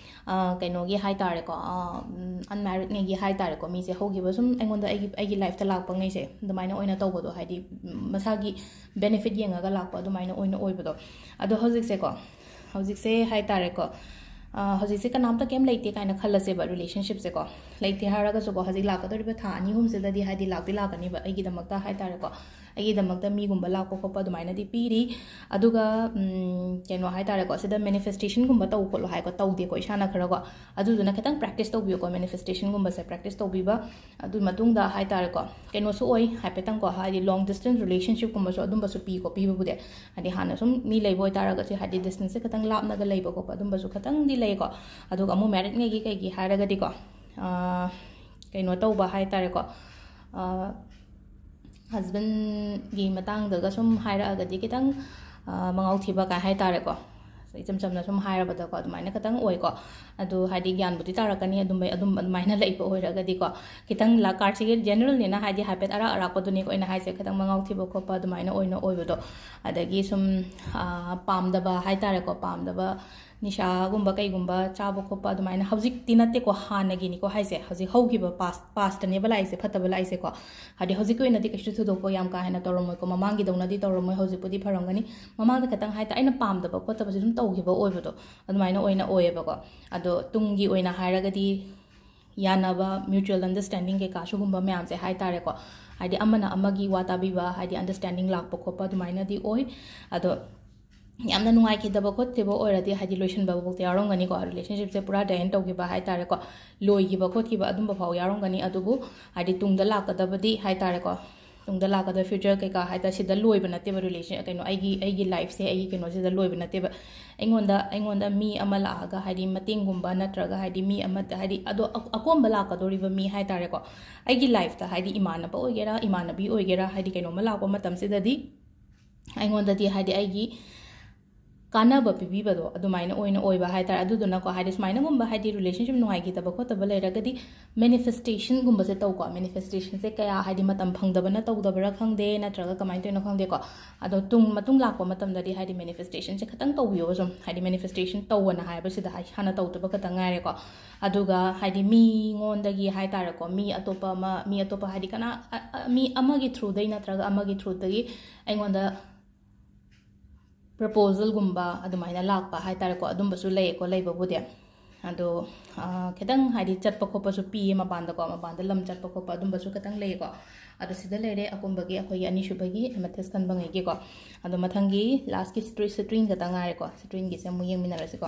ꯑ, ꯀꯩꯅꯣꯒꯤ ꯍꯥꯏꯇꯥꯔꯦꯀꯣ, ꯑꯟꯃꯦꯔꯤꯠꯉꯩꯒꯤ ꯍꯥꯏꯇꯥꯔꯦꯀꯣ, ꯃꯤꯁꯦ ꯍꯧꯈꯤꯕ ꯁꯨꯝ ꯑꯩꯉꯣꯟꯗ ꯑꯩꯒꯤ ꯑꯩꯒꯤ ꯂꯥꯏꯐꯇ ꯂꯥꯛꯄꯉꯩꯁꯦ ꯑꯗꯨꯃꯥꯏꯅ ꯑꯣꯏꯅ ꯇꯧꯕꯗꯣ, ꯍꯥꯏꯗꯤ ꯎꯝ, ꯃꯁꯥꯒꯤ ꯕꯦꯅꯤꯐꯤꯠ ꯌꯦꯡꯉꯒ ꯂꯥꯛꯄ ꯑꯗꯨꯃꯥꯏꯅ ꯑꯣꯏꯅ ꯑꯣꯏꯕꯗꯣ꯫ ꯑꯗꯣ ꯍꯧꯖꯤꯛꯁꯦꯀꯣ, ꯍꯧꯖꯤꯛꯁꯦ ꯍꯥꯏꯇꯥꯔꯦꯀꯣ, ꯑ, ꯍꯧꯖꯤꯛꯁꯦ ꯀꯅꯥꯝꯇ ꯀꯩꯝ ꯂꯩꯇꯦ ꯀꯥꯏꯅ ꯈꯜꯂꯁꯦꯕ, ꯔꯤꯂꯦꯁꯟꯁꯤꯞꯁꯦꯀꯣ꯫ ꯂꯩꯇꯦ ꯍꯥꯏꯔꯒꯁꯨꯀꯣ, ꯍꯧꯖꯤꯛ ꯂꯥꯛꯀꯗꯧꯔꯤꯕ ꯊꯥ ꯑꯅꯤ ꯑꯍꯨꯝꯁꯤꯗꯗꯤ ꯍꯥꯏꯗꯤ ꯂꯥꯛꯇꯤ ꯂꯥꯛꯀꯅꯤꯕ ꯑꯩꯒꯤꯗꯃꯛꯇ ꯍꯥꯏꯇꯥꯔꯦꯀꯣ꯫ ꯑꯩꯒꯤꯗꯃꯛꯇ ꯃꯤꯒꯨꯝꯕ ꯂꯥꯛꯄ ꯈꯣꯠꯄ ꯑꯗꯨꯃꯥꯏꯅꯗꯤ ꯄꯤꯔꯤ꯫ ꯑꯗꯨꯒ ꯎꯝ, ꯀꯩꯅꯣ ꯍꯥꯏꯇꯥꯔꯦꯀꯣ, ꯁꯤꯗ ꯃꯦꯅꯤꯐꯦꯁꯇꯦꯁꯟꯒꯨꯝꯕ ꯇꯧ ꯈꯣꯠꯂꯣ ꯍꯥꯏꯀꯣ, ꯇꯧꯗꯦꯀꯣ ꯏꯁꯥꯅ ꯈꯔꯀꯣ꯫ ꯑꯗꯨꯗꯨꯅ ꯈꯤꯇꯪ ꯄ꯭ꯔꯦꯛꯇꯤꯁ ꯇꯧꯕꯤꯌꯨꯀꯣ, ꯃꯦꯅꯤꯐꯦꯁꯇꯦꯁꯟꯒꯨꯝꯕꯁꯦ ꯄ꯭ꯔꯦꯛꯇꯤꯁ ꯇꯧꯕꯤꯕ꯫ ꯑꯗꯨ ꯃꯇꯨꯡꯗ ꯍꯥꯏꯇꯥꯔꯦꯀꯣ, ꯀꯩꯅꯣꯁꯨ ꯑꯣꯏ ꯍꯥꯏꯐꯦꯠꯇꯪꯀꯣ, ꯍꯥꯏꯗꯤ ꯂꯣꯡ ꯗꯤꯁꯇꯦꯟꯁ ꯔꯤꯂꯦꯁꯟꯁꯤꯞꯀꯨꯝꯕꯁꯨ ꯑꯗꯨꯝꯕꯁꯨ ꯄꯤꯀꯣ꯫ ꯄꯤꯕꯕꯨꯗꯤ ꯍꯥꯏꯗꯤ ꯍꯥꯟꯅ ꯁꯨꯝ ꯃꯤ ꯂꯩꯕ ꯑꯣꯏꯇꯥꯔꯒꯁꯨ, ꯍꯥꯏꯗꯤ ꯗꯤꯁꯇꯦꯟꯁꯁꯦ ꯈꯤꯇꯪ ꯂꯥꯞꯅꯒ ꯂꯩꯕ ꯈꯣꯠꯄ ꯑꯗꯨꯝꯕꯁꯨ ꯈꯤꯇꯪꯗꯤ ꯂꯩꯀꯣ꯫ ꯑꯗꯨꯒ ꯑꯃꯨꯛ ꯃꯦꯔꯤꯠꯉꯩꯒꯤ ꯀꯩꯒꯤ ꯍꯥꯏꯔꯒꯗꯤꯀꯣ, ꯑꯥ, ꯀꯩꯅꯣ ꯇꯧꯕ ꯍꯥꯏꯇꯥꯔꯦꯀꯣ, ꯍꯁꯕꯦꯟꯒꯤ ꯃꯇꯥꯡꯗꯒ ꯁꯨꯝ ꯍꯥꯏꯔꯛꯑꯒꯗꯤ ꯈꯤꯇꯪ, ꯑ, ꯃꯉꯥꯎ ꯊꯤꯕ ꯀꯥꯏ ꯍꯥꯏꯇꯥꯔꯦꯀꯣ꯫ ꯏꯆꯝ ꯆꯝꯅ ꯁꯨꯝ ꯍꯥꯏꯔꯕꯗꯀꯣ, ꯑꯗꯨꯃꯥꯏꯅ ꯈꯤꯇꯪ ꯑꯣꯏꯀꯣ꯫ ꯑꯗꯨ ꯍꯥꯏꯗꯤ ꯒ꯭ꯌꯥꯟꯕꯨꯗꯤ ꯇꯥꯔꯛꯀꯅꯤ, ꯑꯗꯨꯝ ꯑꯗꯨꯝ ꯑꯗꯨꯃꯥꯏꯅ ꯂꯩꯕ ꯑꯣꯏꯔꯒꯗꯤꯀꯣ꯫ ꯈꯤꯇꯪ ꯂꯥ-, ꯀꯥꯔꯠꯁꯤꯒꯤ ꯖꯦꯅꯔꯦꯜꯅꯤꯅ ꯍꯥꯏꯗꯤ ꯍꯥꯏꯐꯦꯠ ꯑꯔꯥꯛ ꯑꯔꯥꯛꯄꯗꯨꯅꯤꯀꯣ ꯑꯩꯅ ꯍꯥꯏꯁꯦ, ꯈꯤꯇꯪ ꯃꯉꯥꯎ ꯊꯤꯕ ꯈꯣꯠꯄ ꯑꯗꯨꯃꯥꯏꯅ ꯑꯣꯏꯅ ꯑꯣꯏꯕꯗꯣ꯫ ꯑꯗꯒꯤ ꯁꯨꯝ, ꯑ, ꯄꯥꯝꯗꯕ ꯍꯥꯏꯇꯥꯔꯦꯀꯣ, ꯄꯥꯝꯗꯕ ꯅꯤꯁꯥꯒꯨꯝꯕ ꯀꯩꯒꯨꯝꯕ ꯆꯥꯕ ꯈꯣꯠꯄ ꯑꯗꯨꯃꯥꯏꯅ ꯍꯧꯖꯤꯛꯇꯤ ꯅꯠꯇꯦꯀꯣ, ꯍꯥꯟꯅꯒꯤꯅꯤꯀꯣ ꯍꯥꯏꯁꯦ, ꯍꯧꯖꯤꯛ ꯍꯧꯈꯤꯕ ꯄꯥꯁ ꯄꯥꯁꯇꯅꯦꯕ ꯂꯥꯛꯏꯁꯦ, ꯐꯠꯇꯕ ꯂꯥꯛꯏꯁꯦꯀꯣ꯫ ꯍꯥꯏꯗꯤ ꯍꯧꯖꯤꯛꯀꯤ ꯑꯣꯏꯅꯗꯤ ꯀꯩꯁꯨ ꯊꯣꯏꯗꯣꯛꯄ ꯌꯥꯝ ꯀꯥ ꯍꯦꯟꯅ ꯇꯧꯔꯝꯃꯣꯏꯀꯣ, ꯃꯃꯥꯡꯒꯤꯗꯧꯅꯗꯤ ꯇꯧꯔꯝꯃꯣꯏ, ꯍꯧꯖꯤꯛꯄꯨꯗꯤ ꯐꯔꯝꯒꯅꯤ꯫ ꯃꯃꯥꯡꯗ ꯈꯤꯇꯪ ꯍꯥꯏꯇꯥꯔꯦ, ꯑꯩꯅ ꯄꯥꯝꯗꯕ ꯈꯣꯠꯇꯕꯁꯦ ꯑꯗꯨꯝ ꯇꯧꯈꯤꯕ ꯑꯣꯏꯕꯗꯣ ꯑꯗꯨꯃꯥꯏꯅ ꯑꯣꯏꯅ ꯑꯣꯏꯌꯦꯕꯀꯣ꯫ ꯑꯗꯣ ꯇꯨꯡꯒꯤ ꯑꯣꯏꯅ ꯍꯥꯏꯔꯒꯗꯤ ꯌꯥꯅꯕ, mutual understanding ꯀꯩꯀꯥ ꯁꯤꯒꯨꯝꯕ ꯃꯌꯥꯝꯁꯦ ꯍꯥꯏꯇꯥꯔꯦꯀꯣ, ꯍꯥꯏꯗꯤ ꯑꯃꯅ ꯑꯃꯒꯤ ꯋꯥ ꯇꯥꯕꯤꯕ, ꯍꯥꯏꯗꯤ understanding ꯂꯥꯛꯄ ꯈꯣꯠꯄ ꯑꯗꯨꯃꯥꯏꯅꯗꯤ ꯑꯣꯏ꯫ ꯑꯗꯣ ꯌꯥꯝꯅ ꯅꯨꯡꯉꯥꯏꯈꯤꯗꯕ ꯈꯣꯠꯈꯤꯕ ꯑꯣꯏꯔꯗꯤ ꯍꯥꯏꯗꯤ ꯂꯣꯏꯁꯤꯟꯕ ꯐꯥꯎꯗ ꯌꯥꯎꯔꯝꯒꯅꯤꯀꯣ, ꯔꯤꯂꯦꯁꯟꯁꯤꯞꯁꯦ ꯄꯨꯔꯥ ꯗ ꯑꯦꯟ ꯇꯧꯈꯤꯕ ꯍꯥꯏ ꯇꯥꯔꯦꯀꯣ, ꯂꯣꯏꯈꯤꯕ ꯈꯣꯠꯈꯤꯕ ꯑꯗꯨꯝꯕ ꯐꯥꯎ ꯌꯥꯎꯔꯝꯒꯅꯤ꯫ ꯑꯗꯨꯕꯨ ꯍꯥꯏꯗꯤ ꯇꯨꯡꯗ ꯂꯥꯛꯀꯗꯕꯗꯤ ꯍꯥꯏ ꯇꯥꯔꯦꯀꯣ, ꯇꯨꯡꯗ ꯂꯥꯛꯀꯗꯕ ꯐ꯭ꯌꯨꯆꯔ ꯀꯩꯀꯥ ꯍꯥꯏ ꯇꯥꯔꯦ, ꯁꯤꯗ ꯂꯣꯏꯕ ꯅꯠꯇꯦꯕ ꯔꯤꯂꯦꯁꯟ, ꯀꯩꯅꯣ, ꯑꯩꯒꯤ ꯑꯩꯒꯤ ꯂꯥꯏꯐꯁꯦ, ꯑꯩꯒꯤ ꯀꯩꯅꯣꯁꯤꯗ ꯂꯣꯏꯕ ꯅꯠꯇꯦꯕ꯫ ꯑꯩꯉꯣꯟꯗ ꯑꯩꯉꯣꯟꯗ ꯃꯤ ꯑꯃ ꯂꯥꯛꯑꯒ ꯍꯥꯏꯗꯤ ꯃꯇꯦꯡꯒꯨꯝꯕ ꯅꯠꯇ꯭ꯔꯒ ꯍꯥꯏꯗꯤ ꯃꯤ ꯑꯃ ꯍꯥꯏꯗꯤ ꯑꯗꯣ ꯑ- ꯑꯀꯣꯝꯕ ꯂꯥꯛꯀꯗꯧꯔꯤꯕ ꯃꯤ ꯍꯥꯏ ꯇꯥꯔꯦꯀꯣ, ꯑꯩꯒꯤ ꯂꯥꯏꯐꯇ ꯍꯥꯏꯗꯤ ꯏꯃꯥꯟꯅꯕ ꯑꯣꯏꯒꯦꯔꯥ ꯏꯃꯥꯟꯅꯕꯤ ꯑꯣꯏꯒꯦꯔꯥ ꯍꯥꯏꯗꯤ ꯀꯩꯅꯣꯝꯃ ꯂꯥꯛꯄ ꯃꯇꯝꯁꯤꯗꯗꯤ ꯑꯩꯉꯣꯟꯗꯗꯤ ꯍꯥꯏꯗꯤ ꯑꯩꯒꯤ ꯀꯥꯟꯅꯕ ꯄꯤꯕꯤꯕꯗꯣ ꯑꯗꯨꯃꯥꯏꯅ ꯑꯣꯏꯅ ꯑꯣꯏꯕ ꯍꯥꯏ ꯇꯥꯔꯦ꯫ ꯑꯗꯨꯗꯨꯅꯀꯣ ꯍꯥꯏꯗꯤ ꯁꯨꯃꯥꯏꯅꯒꯨꯝꯕ ꯍꯥꯏꯗꯤ ꯔꯤꯂꯦꯁꯟꯁꯤꯞ ꯅꯨꯡꯉꯥꯏꯈꯤꯗꯕ ꯈꯣꯠꯇꯕ ꯂꯩꯔꯒꯗꯤ ꯃꯦꯅꯤꯐꯦꯁꯇꯦꯁꯟꯒꯨꯝꯕꯁꯦ ꯇꯧꯀꯣ꯫ ꯃꯦꯅꯤꯐꯦꯁꯇꯦꯁꯟꯁꯦ ꯀꯌꯥ ꯍꯥꯏꯗꯤ ꯃꯇꯝ ꯐꯪꯗꯕꯅ ꯇꯧꯗꯕ꯭ꯔꯥ ꯈꯪꯗꯦ, ꯅꯠꯇ꯭ꯔꯒ ꯀꯃꯥꯏꯅ ꯇꯧꯔꯤꯅꯣ ꯈꯪꯗꯦꯀꯣ꯫ ꯑꯗꯣ ꯇꯨꯡ ꯃꯇꯨꯡ ꯂꯥꯛꯄ ꯃꯇꯝꯗꯗꯤ ꯍꯥꯏꯗꯤ ꯃꯦꯅꯤꯐꯦꯁꯇꯦꯁꯟꯁꯦ ꯈꯤꯇꯪ ꯇꯧꯕꯤꯌꯣꯕ꯫ ꯁꯨꯝ ꯍꯥꯏꯗꯤ ꯃꯦꯅꯤꯐꯦꯁꯇꯦꯁꯟ ꯇꯧꯑꯣꯅ ꯍꯥꯏꯕꯁꯤꯗ ꯍꯥꯏ- ꯍꯥꯟꯅ ꯇꯧꯗꯕ ꯈꯛꯇ ꯉꯥꯏꯔꯦꯀꯣ꯫ ꯑꯗꯨꯒ ꯍꯥꯏꯗꯤ ꯃꯤꯉꯣꯟꯗꯒꯤ ꯍꯥꯏ ꯇꯥꯔꯦꯀꯣ, ꯃꯤ ꯑꯇꯣꯞꯄ ꯑꯃ, ꯃꯤ ꯑꯇꯣꯞꯄ ꯍꯥꯏꯗꯤ ꯀꯅꯥ ꯑ- ꯑ- ꯃꯤ ꯑꯃꯒꯤ ꯊ꯭ꯔꯨꯗꯩ ꯅꯠꯇ꯭ꯔꯒ ꯑꯃꯒꯤ ꯊ꯭ꯔꯨꯗꯒꯤ ꯑꯩꯉꯣꯟꯗ ꯄ꯭ꯔꯄꯣꯖꯜꯒꯨꯝꯕ ꯑꯗꯨꯃꯥꯏꯅ ꯂꯥꯛꯄ ꯍꯥꯏ ꯇꯥꯔꯦꯀꯣ, ꯑꯗꯨꯝꯕꯁꯨ ꯂꯩꯌꯦꯀꯣ, ꯂꯩꯕꯕꯨꯗꯤ꯫ ꯑꯗꯣ ꯑ, ꯈꯤꯇꯪ ꯍꯥꯏꯗꯤ ꯆꯠꯄ ꯈꯣꯠꯄꯁꯨ ꯄꯤꯌꯦ ꯃꯄꯥꯟꯗꯀꯣ, ꯃꯄꯥꯟꯗ ꯂꯝ ꯆꯠꯄ ꯈꯣꯠꯄ ꯑꯗꯨꯝꯕꯁꯨ ꯈꯤꯇꯪ ꯂꯩꯌꯦꯀꯣ꯫ ꯑꯗꯣ ꯁꯤꯗ ꯂꯩꯔꯦ ꯑꯀꯣꯝꯕꯒꯤ ꯑꯩꯈꯣꯏꯒꯤ ꯑꯅꯤꯁꯨꯕꯒꯤ ꯑꯦꯃꯦꯊꯤꯁ ꯈꯟꯕꯉꯩꯒꯤꯀꯣ꯫ ꯑꯗꯣ ꯃꯊꯪꯒꯤ ꯂꯥꯁꯀꯤ ꯁꯤꯇ꯭ꯔꯤ ꯁꯤꯇ꯭ꯔꯤꯟ ꯈꯛꯇ ꯉꯥꯏꯔꯦꯀꯣ, ꯁꯤꯇ꯭ꯔꯤꯟꯒꯤꯁꯦ ꯑꯃꯨꯛ ꯌꯦꯡꯃꯤꯟꯅꯔꯁꯤꯀꯣ꯫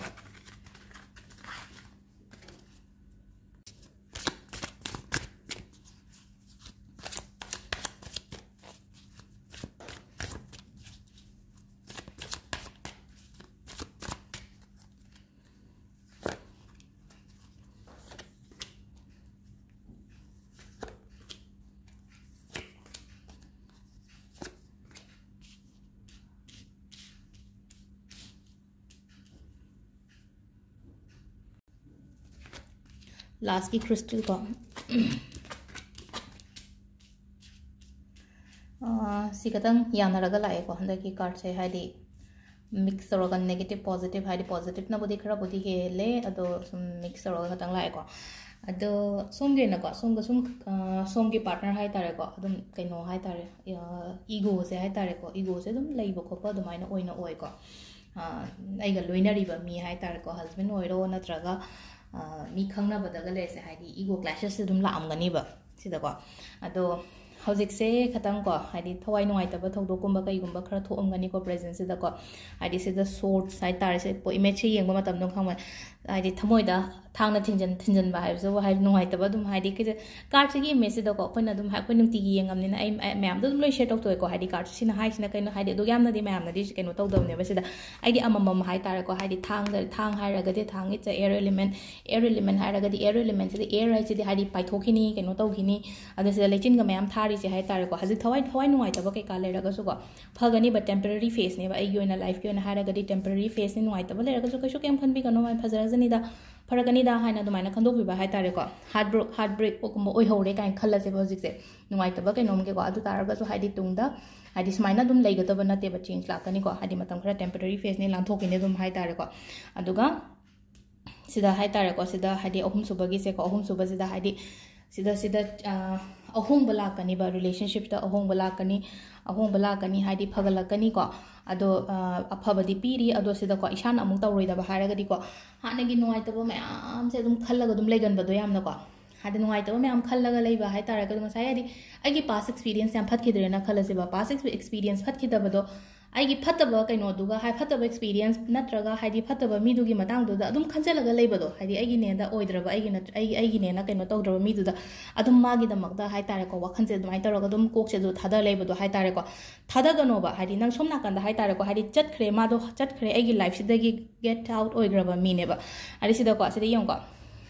ꯂꯥꯁꯀꯤ ꯀ꯭ꯔꯤꯁꯇꯜ ꯀꯣ꯫ ꯑꯥ, ꯁꯤ ꯈꯇꯪ ꯌꯥꯅꯔꯒ ꯂꯥꯛꯑꯦꯀꯣ ꯍꯟꯗꯛꯀꯤ ꯀꯥꯔꯠꯁꯦ, ꯍꯥꯏꯗꯤ ꯃꯤꯛꯁ ꯇꯧꯔꯒ ꯅꯦꯒꯦꯇꯤꯞ ꯄꯣꯖꯤꯇꯤꯞ, ꯍꯥꯏꯗꯤ ꯄꯣꯖꯤꯇꯤꯞꯅꯕꯨꯗꯤ ꯈꯔꯕꯨꯗꯤ ꯍꯦꯜꯂꯦ, ꯑꯗꯣ ꯁꯨꯝ ꯃꯤꯛꯁ ꯇꯧꯔꯒ ꯈꯇꯪ ꯂꯥꯛꯑꯦꯀꯣ꯫ ꯑꯗꯣ ꯁꯣꯝꯒꯤ ꯑꯣꯏꯅꯀꯣ, ꯁꯣꯝꯒ ꯁꯨꯝ, ꯑꯥ, ꯁꯣꯝꯒꯤ ꯄꯥꯔꯠꯅꯔ ꯍꯥꯏ ꯇꯥꯔꯦꯀꯣ, ꯑꯗꯨꯝ ꯀꯩꯅꯣ ꯍꯥꯏ ꯇꯥꯔꯦ, ꯏꯒꯣꯁꯦ ꯍꯥꯏ ꯇꯥꯔꯦꯀꯣ, ꯏꯒꯣꯁꯦ ꯑꯗꯨꯝ ꯂꯩꯕ ꯈꯣꯠꯄ ꯑꯗꯨꯃꯥꯏꯅ ꯑꯣꯏꯅ ꯑꯣꯏꯀꯣ꯫ ꯑꯥ, ꯑꯩꯒ ꯂꯣꯏꯅꯔꯤꯕ ꯃꯤ ꯍꯥꯏ ꯇꯥꯔꯦꯀꯣ, ꯍꯁꯕꯦꯟ ꯑꯣꯏꯔꯣ ꯅꯠꯇ꯭ꯔꯒ ꯑꯥ, ꯃꯤ ꯈꯪꯅꯕꯗꯒ ꯂꯩꯔꯁꯦ, ꯍꯥꯏꯗꯤ ꯏꯒꯣ ꯀ꯭ꯂꯦꯁꯦꯁꯁꯦ ꯑꯗꯨꯝ ꯂꯥꯛꯑꯝꯒꯅꯤꯕ ꯁꯤꯗꯀꯣ꯫ ꯑꯗꯣ ꯍꯧꯖꯤꯛꯁꯦ ꯈꯇꯪ ꯀꯣ, ꯍꯥꯏꯗꯤ ꯊꯋꯥꯏ ꯅꯨꯡꯉꯥꯏꯇꯕ ꯊꯧꯗꯣꯛꯀꯨꯝꯕ ꯀꯩꯒꯨꯝꯕ ꯈꯔ ꯊꯣꯛꯑꯝꯒꯅꯤꯀꯣ present ꯁꯤꯗꯀꯣ꯫ ꯍꯥꯏꯗꯤ ꯁꯤꯗ swords ꯍꯥꯏꯇꯥꯔꯦ, ꯁꯤ ꯏꯃꯦꯖꯁꯦ ꯌꯦꯡꯕ ꯃꯇꯝꯗ ꯈꯪꯕ, ꯍꯥꯏꯗꯤ ꯊꯃꯣꯏꯗ ꯊꯥꯡꯅ ꯊꯤꯟꯖꯟ ꯊꯤꯟꯖꯟꯕ ꯍꯥꯏꯕꯁꯤꯕꯨ ꯍꯥꯏꯗꯤ ꯅꯨꯡꯉꯥꯏꯇꯕ ꯑꯗꯨꯝ, ꯍꯥꯏꯗꯤ ꯀꯩꯁꯦ cardꯁꯤꯒꯤ ꯏꯃꯦꯖꯁꯤꯗꯀꯣ ꯑꯩꯈꯣꯏꯅ ꯑꯗꯨꯝ ꯍꯥꯏ-, ꯑꯩꯈꯣꯏ ꯅꯨꯡꯇꯤꯒꯤ ꯌꯦꯡꯉꯝꯅꯤꯅ ꯑꯩ ꯑꯩ ꯃꯌꯥꯝꯗꯣ ꯑꯗꯨꯝ ꯂꯣꯏ share ꯇꯧꯊꯣꯛꯑꯦꯀꯣ꯫ ꯍꯥꯏꯗꯤ card ꯁꯤꯅ ꯍꯥꯏꯁꯤꯅ ꯀꯩꯅꯣ, ꯍꯥꯏꯗꯤ ꯑꯗꯨ ꯌꯥꯝꯅꯗꯤ ꯃꯌꯥꯝꯅꯗꯤ ꯀꯩꯅꯣ ꯇꯧꯗꯕꯅꯦꯕ ꯁꯤꯗ꯫ ꯑꯩꯗꯤ ꯑꯃꯃꯝ ꯍꯥꯏꯇꯥꯔꯦꯀꯣ, ꯍꯥꯏꯗꯤ ꯊꯥꯡꯗ, ꯊꯥꯡ ꯍꯥꯏꯔꯒꯗꯤ ꯊꯥꯡ it's a air element, air element ꯍꯥꯏꯔꯒꯗꯤ air elementꯁꯤꯗ air ꯍꯥꯏꯁꯤꯗꯤ ꯍꯥꯏꯗꯤ ꯄꯥꯏꯊꯣꯛꯈꯤꯅꯤ, ꯀꯩꯅꯣ ꯇꯧꯈꯤꯅꯤ꯫ ꯑꯗꯣ ꯁꯤꯗ ꯂꯩꯆꯤꯟꯒ ꯃꯌꯥꯝ ꯊꯥꯔꯤꯁꯦ ꯍꯥꯏꯇꯥꯔꯦꯀꯣ, ꯍꯧꯖꯤꯛ ꯊꯋꯥꯏ ꯊꯋꯥꯏ ꯅꯨꯡꯉꯥꯏꯇꯕ ꯀꯩꯀꯥ ꯂꯩꯔꯒꯁꯨꯀꯣ, ꯐꯒꯅꯤꯕ, temporary phaseꯅꯦꯕ꯫ ꯑꯩꯒꯤ ꯑꯣꯏꯅ lifeꯀꯤ ꯑꯣꯏꯅ ꯍꯥꯏꯔꯒꯗꯤ temporary phaseꯅꯤ, ꯅꯨꯡꯉꯥꯏꯇꯕ ꯂꯩꯔꯒꯁꯨ ꯀꯩꯁꯨ ꯀꯩꯝ ꯈꯟꯕꯤꯒꯅꯣ, ꯃꯥꯏ ꯐꯖꯔꯛꯁꯅꯤꯗ, ꯐꯔꯛꯀꯅꯤꯗ ꯍꯥꯏꯅ ꯑꯗꯨꯃꯥꯏꯅ ꯈꯟꯗꯣꯛꯄꯤꯕ ꯍꯥꯏꯇꯥꯔꯦꯀꯣ꯫ Heartbreak, heartbreakꯀꯨꯝꯕ ꯑꯣꯏꯍꯧꯔꯦ ꯀꯥꯏꯅ ꯈꯜꯂꯁꯦꯕ ꯍꯧꯖꯤꯛꯁꯦ, ꯅꯨꯡꯉꯥꯏꯇꯕ ꯀꯩꯅꯣꯝꯒꯤꯀꯣ꯫ ꯑꯗꯨ ꯇꯥꯔꯒꯁꯨ ꯍꯥꯏꯗꯤ ꯇꯨꯡꯗ ꯍꯥꯏꯗꯤ ꯁꯨꯃꯥꯏꯅ ꯑꯗꯨꯝ ꯂꯩꯒꯗꯕ ꯅꯠꯇꯦꯕ, change ꯂꯥꯛꯀꯅꯤꯀꯣ꯫ ꯍꯥꯏꯗꯤ ꯃꯇꯝ ꯈꯔ temporary phaseꯅꯤ, ꯂꯥꯟꯊꯣꯛꯈꯤꯅꯤ ꯑꯗꯨꯝ ꯍꯥꯏꯇꯥꯔꯦꯀꯣ꯫ ꯑꯗꯨꯒ ꯁꯤꯗ ꯍꯥꯏꯇꯥꯔꯦꯀꯣ, ꯁꯤꯗ ꯍꯥꯏꯗꯤ ꯑꯍꯨꯝꯁꯨꯕꯒꯤꯁꯦꯀꯣ, ꯑꯍꯨꯝꯁꯨꯕꯁꯤꯗ ꯍꯥꯏꯗꯤ ꯁꯤꯗ, ꯁꯤꯗ, ꯑ, ꯑꯍꯣꯡꯕ ꯂꯥꯛꯀꯅꯤꯕ, relationshipꯇ ꯑꯍꯣꯡꯕ ꯂꯥꯛꯀꯅꯤ, ꯑꯍꯣꯡꯕ ꯂꯥꯛꯀꯅꯤ ꯍꯥꯏꯗꯤ ꯐꯒꯠꯂꯛꯀꯅꯤꯀꯣ꯫ ꯑꯗꯣ, ꯑ, ꯑꯐꯕꯗꯤ ꯄꯤꯔꯤ꯫ ꯑꯗꯣ ꯁꯤꯗꯀꯣ ꯏꯁꯥꯅ ꯑꯃꯨꯛ ꯇꯧꯔꯣꯏꯗꯕ ꯍꯥꯏꯔꯒꯗꯤꯀꯣ, ꯍꯥꯟꯅꯒꯤ ꯅꯨꯡꯉꯥꯏꯇꯕ ꯃꯌꯥꯝꯁꯦ ꯑꯗꯨꯝ ꯈꯜꯂꯒ ꯑꯗꯨꯝ ꯂꯩꯒꯟꯕꯗꯣ ꯌꯥꯝꯅꯀꯣ, ꯍꯥꯏꯗꯤ ꯅꯨꯡꯉꯥꯏꯇꯕ ꯃꯌꯥꯝ ꯈꯜꯂꯒ ꯂꯩꯕ ꯍꯥꯏꯇꯥꯔꯒꯗꯤ, ꯉꯁꯥꯏ ꯍꯥꯏꯗꯤ ꯑꯩꯒꯤ past experience ꯌꯥꯝ ꯐꯠꯈꯤꯗ꯭ꯔꯦꯅ ꯈꯜꯂꯁꯦꯕ, past exp-, experience ꯐꯠꯈꯤꯗꯕꯗꯣ ꯑꯩꯒꯤ ꯐꯠꯇꯕ ꯀꯩꯅꯣꯗꯨꯒ ꯍꯥꯏ, ꯐꯠꯇꯕ experience ꯅꯠꯇ꯭ꯔꯒ ꯍꯥꯏꯗꯤ ꯐꯠꯇꯕ ꯃꯤꯗꯨꯒꯤ ꯃꯇꯥꯡꯗꯨꯗ ꯑꯗꯨꯝ ꯈꯟꯖꯜꯂꯒ ꯂꯩꯕꯗꯣ, ꯍꯥꯏꯗꯤ ꯑꯩꯒꯤꯅꯦꯅ ꯑꯣꯏꯗ꯭ꯔꯕ, ꯑꯩꯒꯤ ꯅꯠꯇ꯭ꯔ-, ꯑꯩꯒꯤ, ꯑꯩꯒꯤꯅꯦꯅ ꯀꯩꯅꯣ ꯇꯧꯗ꯭ꯔꯕ ꯃꯤꯗꯨꯗ ꯑꯗꯨꯝ ꯃꯥꯒꯤꯗꯃꯛꯇ ꯍꯥꯏꯇꯥꯔꯦꯀꯣ, ꯋꯥꯈꯜꯁꯦ ꯑꯗꯨꯃꯥꯏꯅ ꯇꯧꯔꯒ ꯑꯗꯨꯝ ꯀꯣꯛꯁꯦ ꯑꯗꯨ ꯊꯥꯗ ꯂꯩꯕꯗꯣ ꯍꯥꯏꯇꯥꯔꯦꯀꯣ꯫ ꯊꯥꯗꯒꯅꯣꯕ, ꯍꯥꯏꯗꯤ ꯅꯪ ꯁꯣꯝ ꯅꯥꯀꯟꯗ ꯍꯥꯏꯇꯥꯔꯦꯀꯣ, ꯍꯥꯏꯗꯤ ꯆꯠꯈ꯭ꯔꯦ, ꯃꯥꯗꯣ ꯆꯠꯈ꯭ꯔꯦ, ꯑꯩꯒꯤ lifeꯁꯤꯗꯒꯤ get out ꯑꯣꯏꯈ꯭ꯔꯕ ꯃꯤꯅꯦꯕ꯫ ꯍꯥꯏꯗꯤ ꯁꯤꯗꯀꯣ, ꯁꯤꯗ ꯌꯦꯡꯉꯨꯀꯣ,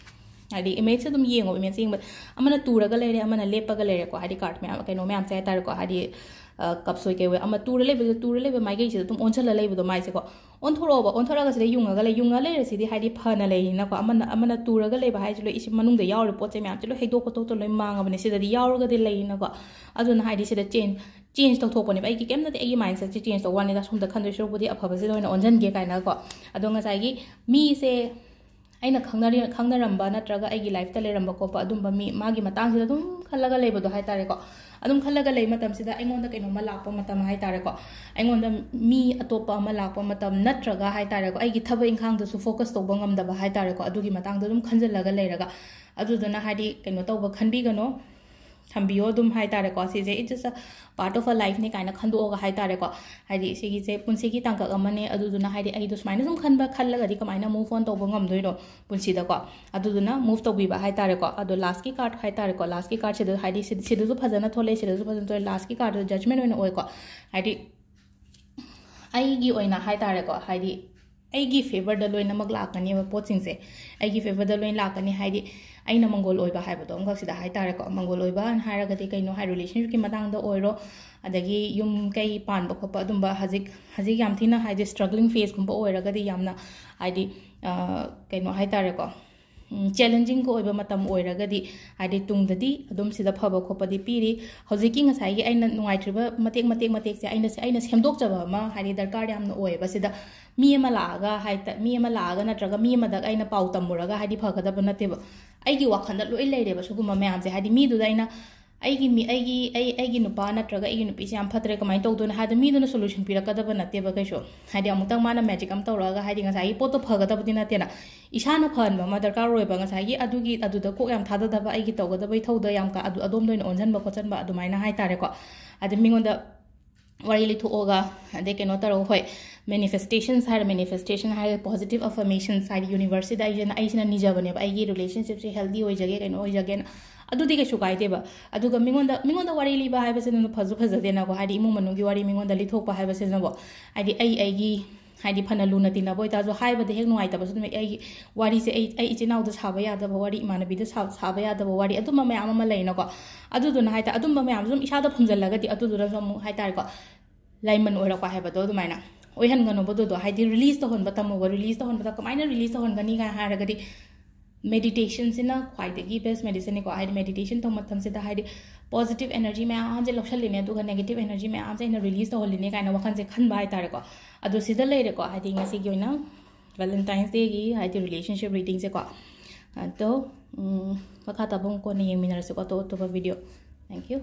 ꯍꯥꯏꯗꯤ ꯏꯃꯦꯖꯁꯦ ꯑꯗꯨꯝ ꯌꯦꯡꯉꯣ, ꯏꯃꯦꯖ ꯌꯦꯡꯕ, ꯑꯃꯅ ꯇꯨꯔꯒ ꯂꯩꯔꯦ, ꯑꯃꯅ ꯂꯦꯞꯄꯒ ꯂꯩꯔꯦꯀꯣ, ꯍꯥꯏꯗꯤ card ꯃꯌꯥꯝ, ꯀꯩꯅꯣ ꯃꯌꯥꯝꯁꯦ ꯍꯥꯏꯇꯥꯔꯦꯀꯣ, ꯍꯥꯏꯗꯤ, ꯑ, cups ꯑꯣꯏ ꯀꯩ ꯑꯣꯏ, ꯑꯃ ꯇꯨꯔ ꯂꯩꯕꯗꯣ, ꯇꯨꯔ ꯂꯩꯕ ꯃꯥꯏꯀꯩꯁꯤꯗ ꯑꯗꯨꯝ ꯑꯣꯟꯁꯜꯂ ꯂꯩꯕꯗꯣ ꯃꯥꯏꯁꯦꯀꯣ, ꯑꯣꯟꯊꯣꯔꯛꯑꯣꯕ, ꯑꯣꯟꯊꯣꯔꯛꯑꯒ ꯁꯤꯗ ꯌꯨꯡꯉꯒ ꯂꯩ, ꯌꯨꯡꯉ ꯂꯩꯔꯁꯤꯗꯤ ꯍꯥꯏꯗꯤ ꯐꯅ ꯂꯩꯔꯤꯅꯀꯣ, ꯑꯃꯅ, ꯑꯃꯅ ꯇꯨꯔꯒ ꯂꯩꯕ ꯍꯥꯏꯁꯤ ꯂꯣꯏ ꯏꯁꯤꯡ ꯃꯅꯨꯡꯗ ꯌꯥꯎꯔꯤ ꯄꯣꯠ ꯆꯩ ꯃꯌꯥꯝꯁꯦ ꯂꯣꯏ ꯍꯩꯗꯣꯛ ꯈꯣꯠꯇꯣꯛꯇ ꯂꯣꯏ ꯃꯥꯡꯉꯕꯅꯦ, ꯁꯤꯗꯗꯤ ꯌꯥꯎꯔꯒꯗꯤ ꯂꯩꯔꯤꯅꯀꯣ꯫ ꯑꯗꯨꯅ ꯍꯥꯏꯗꯤ ꯁꯤꯗ change, change ꯇꯧꯊꯣꯛꯄꯅꯦꯕ꯫ ꯑꯩꯒꯤ ꯀꯩꯝ ꯅꯠꯇꯦ, ꯑꯩꯒꯤ mindsetꯁꯦ change ꯇꯧꯕ ꯋꯥꯅꯤꯗ, ꯁꯣꯝꯗ ꯈꯟꯗꯣꯏ ꯁꯔꯨꯛꯄꯨꯗꯤ ꯑꯐꯕꯁꯤꯗ ꯑꯣꯏꯅ ꯑꯣꯟꯁꯤꯟꯒꯦ ꯀꯥꯏꯅꯀꯣ꯫ ꯑꯗꯣ ꯉꯁꯥꯏꯒꯤ ꯃꯤꯁꯦ ꯑꯩꯅ ꯈꯪꯅꯔꯤ-, ꯈꯪꯅꯔꯝꯕ ꯅꯠꯇ꯭ꯔꯒ ꯑꯩꯒꯤ lifeꯇ ꯂꯩꯔꯝꯕ ꯈꯣꯠꯄ ꯑꯗꯨꯝꯕ ꯃꯤ ꯃꯥꯒꯤ ꯃꯇꯥꯡꯁꯤꯗ ꯑꯗꯨꯝ ꯈꯜꯂꯒ ꯂꯩꯕꯗꯣ ꯍꯥꯏꯇꯥꯔꯦꯀꯣ꯫ ꯑꯗꯨꯝ ꯈꯜꯂꯒ ꯂꯩ ꯃꯇꯝꯁꯤꯗ ꯑꯩꯉꯣꯟꯗ ꯀꯩꯅꯣꯝꯃ ꯂꯥꯛꯄ ꯃꯇꯝ ꯍꯥꯏꯇꯥꯔꯦꯀꯣ, ꯑꯩꯉꯣꯟꯗ ꯃꯤ ꯑꯇꯣꯞꯄ ꯑꯃ ꯂꯥꯛꯄ ꯃꯇꯝ ꯅꯠꯇ꯭ꯔꯒ ꯍꯥꯏꯇꯥꯔꯦꯀꯣ, ꯑꯩꯒꯤ ꯊꯕꯛ ꯏꯪꯈꯥꯡꯗꯁꯨ focus ꯇꯧꯕ ꯉꯝꯗꯕ ꯍꯥꯏꯇꯥꯔꯦꯀꯣ, ꯑꯗꯨꯒꯤ ꯃꯇꯥꯡꯗ ꯑꯗꯨꯝ ꯈꯟꯖꯤꯜꯂꯒ ꯂꯩꯔꯒ, ꯑꯗꯨꯗꯨꯅ ꯍꯥꯏꯗꯤ ꯀꯩꯅꯣ ꯇꯧꯕ ꯈꯟꯕꯤꯒꯅꯣ꯫ ꯊꯝꯕꯤꯌꯣ ꯑꯗꯨꯝ ꯍꯥꯏꯇꯥꯔꯦꯀꯣ꯫ ꯁꯤꯁꯦ it's just a part of a life ꯅꯤ ꯀꯥꯏꯅ ꯈꯟꯗꯣꯛꯑꯒ ꯍꯥꯏꯇꯥꯔꯦꯀꯣ꯫ ꯍꯥꯏꯗꯤ ꯁꯤꯒꯤꯁꯦ ꯄꯨꯟꯁꯤꯒꯤ ꯇꯥꯡꯀꯛ ꯑꯃꯅꯦ꯫ ꯑꯗꯨꯗꯨꯅ ꯍꯥꯏꯗꯤ ꯑꯩꯗꯣ ꯁꯨꯃꯥꯏꯅ ꯁꯨꯝ ꯈꯟꯕ ꯈꯜꯂꯒꯗꯤ ꯀꯃꯥꯏꯅ move on ꯇꯧꯕ ꯉꯝꯗꯣꯏꯅꯣ ꯄꯨꯟꯁꯤꯗꯀꯣ? ꯑꯗꯨꯗꯨꯅ move ꯇꯧꯕꯤꯕ ꯍꯥꯏꯇꯥꯔꯦꯀꯣ꯫ ꯑꯗꯣ last ꯀꯤ card ꯍꯥꯏꯇꯥꯔꯦꯀꯣ, last ꯀꯤ card ꯁꯤꯗ ꯍꯥꯏꯗꯤ ꯁꯤ-, ꯁꯤꯗꯁꯨ ꯐꯖꯅ ꯊꯣꯛꯂꯛꯑꯦ, ꯁꯤꯗꯁꯨ ꯐꯖꯅ ꯊꯣꯛꯂꯛꯑꯦ, last ꯀꯤ card ꯗꯣ judgment ꯑꯣꯏꯅ ꯑꯣꯏꯀꯣ꯫ ꯍꯥꯏꯗꯤ ꯑꯩꯒꯤ ꯑꯣꯏꯅ ꯍꯥꯏꯇꯥꯔꯦꯀꯣ, ꯍꯥꯏꯗꯤ ꯑꯩꯒꯤ favour ꯗ ꯂꯣꯏꯅꯃꯛ ꯂꯥꯛꯀꯅꯦꯕ ꯄꯣꯠꯁꯤꯡꯁꯦ꯫ ꯑꯩꯒꯤ favour ꯗ ꯂꯣꯏꯅ ꯂꯥꯛꯀꯅꯤ ꯍꯥꯏꯗꯤ ꯑꯩꯅ ꯃꯪꯒꯣꯜ ꯑꯣꯏꯕ ꯍꯥꯏꯕꯗꯣ ꯑꯃꯈꯛꯁꯤꯗ ꯍꯥꯏꯇꯥꯔꯦꯀꯣ꯫ ꯃꯪꯒꯣꯜ ꯑꯣꯏꯕ ꯍꯥꯏꯔꯒꯗꯤ ꯀꯩꯅꯣ ꯍꯥꯏ, relationship ꯀꯤ ꯃꯇꯥꯡꯗ ꯑꯣꯏꯔꯣ, ꯑꯗꯒꯤ ꯌꯨꯝ ꯀꯩ ꯄꯥꯟꯕ ꯈꯣꯠꯄ ꯑꯗꯨꯝꯕ ꯍꯧꯖꯤꯛ, ꯍꯧꯖꯤꯛ ꯌꯥꯝ ꯊꯤꯅ ꯍꯥꯏꯗꯤ struggling phase ꯀꯨꯝꯕ ꯑꯣꯏꯔꯒꯗꯤ ꯌꯥꯝꯅ ꯍꯥꯏꯗꯤ, ꯑ, ꯀꯩꯅꯣ ꯍꯥꯏꯇꯥꯔꯦꯀꯣ, ꯎꯝ, challenging ꯒ ꯑꯣꯏꯕ ꯃꯇꯝ ꯑꯣꯏꯔꯒꯗꯤ ꯍꯥꯏꯗꯤ ꯇꯨꯡꯗꯗꯤ ꯑꯗꯨꯝ ꯁꯤꯗ ꯐꯕ ꯈꯣꯠꯄꯗꯤ ꯄꯤꯔꯤ꯫ ꯍꯧꯖꯤꯛꯀꯤ ꯉꯁꯥꯏꯒꯤ ꯑꯩꯅ ꯅꯨꯡꯉꯥꯏꯇ꯭ꯔꯤꯕ ꯃꯇꯦꯛ, ꯃꯇꯦꯛ, ꯃꯇꯦꯛꯁꯦ ꯑꯩꯅ, ꯑꯩꯅ ꯁꯦꯝꯗꯣꯛꯆꯕ ꯑꯃ ꯍꯥꯏꯗꯤ ꯗꯔꯀꯥꯔ ꯌꯥꯝꯅ ꯑꯣꯏꯌꯦꯕ꯫ ꯁꯤꯗ ꯃꯤ ꯑꯃ ꯂꯥꯛꯑꯒ ꯍꯥꯏꯇ-, ꯃꯤ ꯑꯃ ꯂꯥꯛꯑꯒ ꯅꯠꯇ꯭ꯔꯒ ꯃꯤ ꯑꯃꯗ ꯑꯩꯅ ꯄꯥꯎ ꯇꯝꯃꯨꯔꯒ ꯍꯥꯏꯗꯤ ꯐꯒꯗꯕ ꯅꯠꯇꯦꯕ꯫ ꯑꯩꯒꯤ ꯋꯥꯈꯜꯗ ꯂꯣꯏ ꯂꯩꯔꯦꯕ ꯁꯤꯒꯨꯝꯕ ꯃꯌꯥꯝꯁꯦ꯫ ꯍꯥꯏꯗꯤ ꯃꯤꯗꯨꯗ ꯑꯩꯅ ꯑꯩꯒꯤ ꯃꯤ-, ꯑꯩꯒꯤ, ꯑꯩ, ꯑꯩꯒꯤ ꯅꯨꯄꯥ ꯅꯠꯇ꯭ꯔꯒ ꯑꯩꯒꯤ ꯅꯨꯄꯤꯁꯦ ꯌꯥꯝ ꯐꯠꯇ꯭ꯔꯦ, ꯀꯃꯥꯏꯅ ꯇꯧꯗꯣꯏꯅꯣ ꯍꯥꯏꯗ ꯃꯤꯗꯨꯅ solution ꯄꯤꯔꯛꯀꯗꯕ ꯅꯠꯇꯦꯕ ꯀꯩꯁꯨ꯫ ꯍꯥꯏꯗꯤ ꯑꯃꯨꯛꯇꯪ ꯃꯥꯅ magic ꯑꯃ ꯇꯧꯔꯛꯑꯒ ꯍꯥꯏꯗꯤ ꯉꯁꯥꯏꯒꯤ ꯄꯣꯠꯇꯣ ꯐꯒꯗꯕꯗꯤ ꯅꯠꯇꯦꯅ꯫ ꯏꯁꯥꯅ ꯐꯍꯟꯕ ꯑꯃ ꯗꯔꯀꯥꯔ ꯑꯣꯏꯕ꯫ ꯉꯁꯥꯏꯒꯤ ꯑꯗꯨꯒꯤ, ꯑꯗꯨꯗ ꯀꯣꯛ ꯌꯥꯝ ꯊꯥꯗꯗꯕ, ꯑꯩꯒꯤ ꯇꯧꯒꯗꯕ ꯏꯊꯧꯗ ꯌꯥꯝ ꯀ-, ꯑꯗꯨ ꯑꯗꯣꯝꯗ ꯑꯣꯏꯅ ꯑꯣꯟꯁꯤꯟꯕ ꯈꯣꯠꯆꯟꯕ ꯑꯗꯨꯃꯥꯏꯅ ꯍꯥꯏꯇꯥꯔꯦꯀꯣ꯫ ꯑꯗ ꯃꯤꯉꯣꯟꯗ ꯋꯥꯔꯤ ꯂꯤꯊꯣꯛꯑꯒ, ꯑꯗꯩ ꯀꯩꯅꯣ ꯇꯧꯔꯒ, ꯍꯣꯏ, manifestations ꯍꯥꯏꯔ, manifestation ꯍꯥꯏꯔꯒ positive affirmations ꯍꯥꯏꯗꯤ universe ꯁꯤꯗ ꯑꯩꯁꯤꯅ, ꯑꯩꯁꯤꯅ ꯅꯤꯖꯕꯅꯦꯕ, ꯑꯩꯒꯤ relationship ꯁꯦ healthy ꯑꯣꯏꯖꯒꯦ, ꯀꯩꯅꯣ ꯑꯣꯏꯖꯒꯦꯅ꯫ ꯑꯗꯨꯗꯤ ꯀꯩꯁꯨ ꯀꯥꯏꯗꯦꯕ꯫ ꯑꯗꯨꯒ ꯃꯤꯉꯣꯟꯗ, ꯃꯤꯉꯣꯟꯗ ꯋꯥꯔꯤ ꯂꯤꯕ ꯍꯥꯏꯕꯁꯤꯅ ꯐꯁꯨ ꯐꯖꯗꯦꯅꯀꯣ, ꯍꯥꯏꯗꯤ ꯏꯃꯨꯡ ꯃꯅꯨꯡꯒꯤ ꯋꯥꯔꯤ ꯃꯤꯉꯣꯟꯗ ꯂꯤꯊꯣꯛꯄ ꯍꯥꯏꯕꯁꯤꯅꯕꯣ, ꯍꯥꯏꯗꯤ ꯑꯩ, ꯑꯩꯒꯤ, ꯍꯥꯏꯗꯤ ꯐꯅ ꯂꯨꯅ ꯇꯤꯟꯅꯕ ꯑꯣꯏꯇꯥꯔꯁꯨ ꯍꯥꯏꯕꯗ ꯍꯦꯛ ꯅꯨꯡꯉꯥꯏꯇꯕꯁꯨ ꯑꯗꯨꯝ, ꯑꯩꯒꯤ ꯋꯥꯔꯤꯁꯦ ꯑꯩ, ꯑꯩ ꯏꯆꯤꯟ ꯏꯅꯥꯎꯗ ꯁꯥꯕ ꯌꯥꯗꯕ ꯋꯥꯔꯤ, ꯏꯃꯥꯟꯅꯕꯤꯗ ꯁꯥ-, ꯁꯥꯕ ꯌꯥꯗꯕ ꯋꯥꯔꯤ, ꯑꯗꯨꯝꯕ ꯃꯌꯥꯝ ꯑꯃ ꯂꯩꯅꯀꯣ꯫ ꯑꯗꯨꯗꯨꯅ ꯍꯥꯏꯇꯥꯔꯦ, ꯑꯗꯨꯝꯕ ꯃꯌꯥꯝꯁꯨ ꯑꯗꯨꯝ ꯏꯁꯥꯗ ꯐꯨꯝꯖꯜꯂꯒꯗꯤ ꯑꯗꯨꯗꯨꯅꯁꯨ ꯑꯃꯨꯛ ꯍꯥꯏꯇꯥꯔꯦꯀꯣ, ꯂꯥꯏꯃꯟ ꯑꯣꯏꯔꯛꯄ ꯍꯥꯏꯕꯗꯣ ꯑꯗꯨꯃꯥꯏꯅ ꯑꯣꯏꯍꯟꯒꯅꯨꯕꯗꯨꯗꯣ, ꯍꯥꯏꯗꯤ release ꯇꯧꯍꯟꯕ ꯇꯝꯃꯣꯕ꯫ Release ꯇꯧꯍꯟꯕꯗ ꯀꯃꯥꯏꯅ release ꯇꯧꯍꯟꯒꯅꯤ ꯀꯥꯏ ꯍꯥꯏꯔꯒꯗꯤ, meditation ꯁꯤꯅ ꯈ꯭ꯋꯥꯏꯗꯒꯤ best medicine ꯅꯤꯀꯣ꯫ ꯍꯥꯏꯗꯤ meditation ꯇꯧꯕ ꯃꯇꯝꯁꯤꯗ ꯍꯥꯏꯗꯤ positive energy ꯃꯌꯥꯝꯁꯦ ꯂꯧꯁꯜꯂꯤꯅꯦ, ꯑꯗꯨꯒ negative energy ꯃꯌꯥꯝꯁꯦ ꯑꯩꯅ release ꯇꯧꯍꯜꯂꯤꯅꯦ ꯀꯥꯏꯅ ꯋꯥꯈꯜꯁꯦ ꯈꯟꯕ ꯍꯥꯏꯇꯥꯔꯦꯀꯣ꯫ ꯑꯗꯣ ꯁꯤꯗ ꯂꯩꯔꯦꯀꯣ, ꯍꯥꯏꯗꯤ ꯉꯁꯤꯒꯤ ꯑꯣꯏꯅ Valentine's Day ꯒꯤ ꯍꯥꯏꯗꯤ relationship reading ꯁꯦꯀꯣ꯫ ꯑꯗꯣ, ꯎꯝ, ꯃꯈꯥ ꯇꯥꯕ ꯑꯃꯨꯛ ꯀꯣꯟꯅ ꯌꯦꯡꯃꯤꯟꯅꯔꯁꯤꯀꯣ, ꯑꯇꯣꯞ ꯑꯇꯣꯞꯄ video꯫ Thank you꯫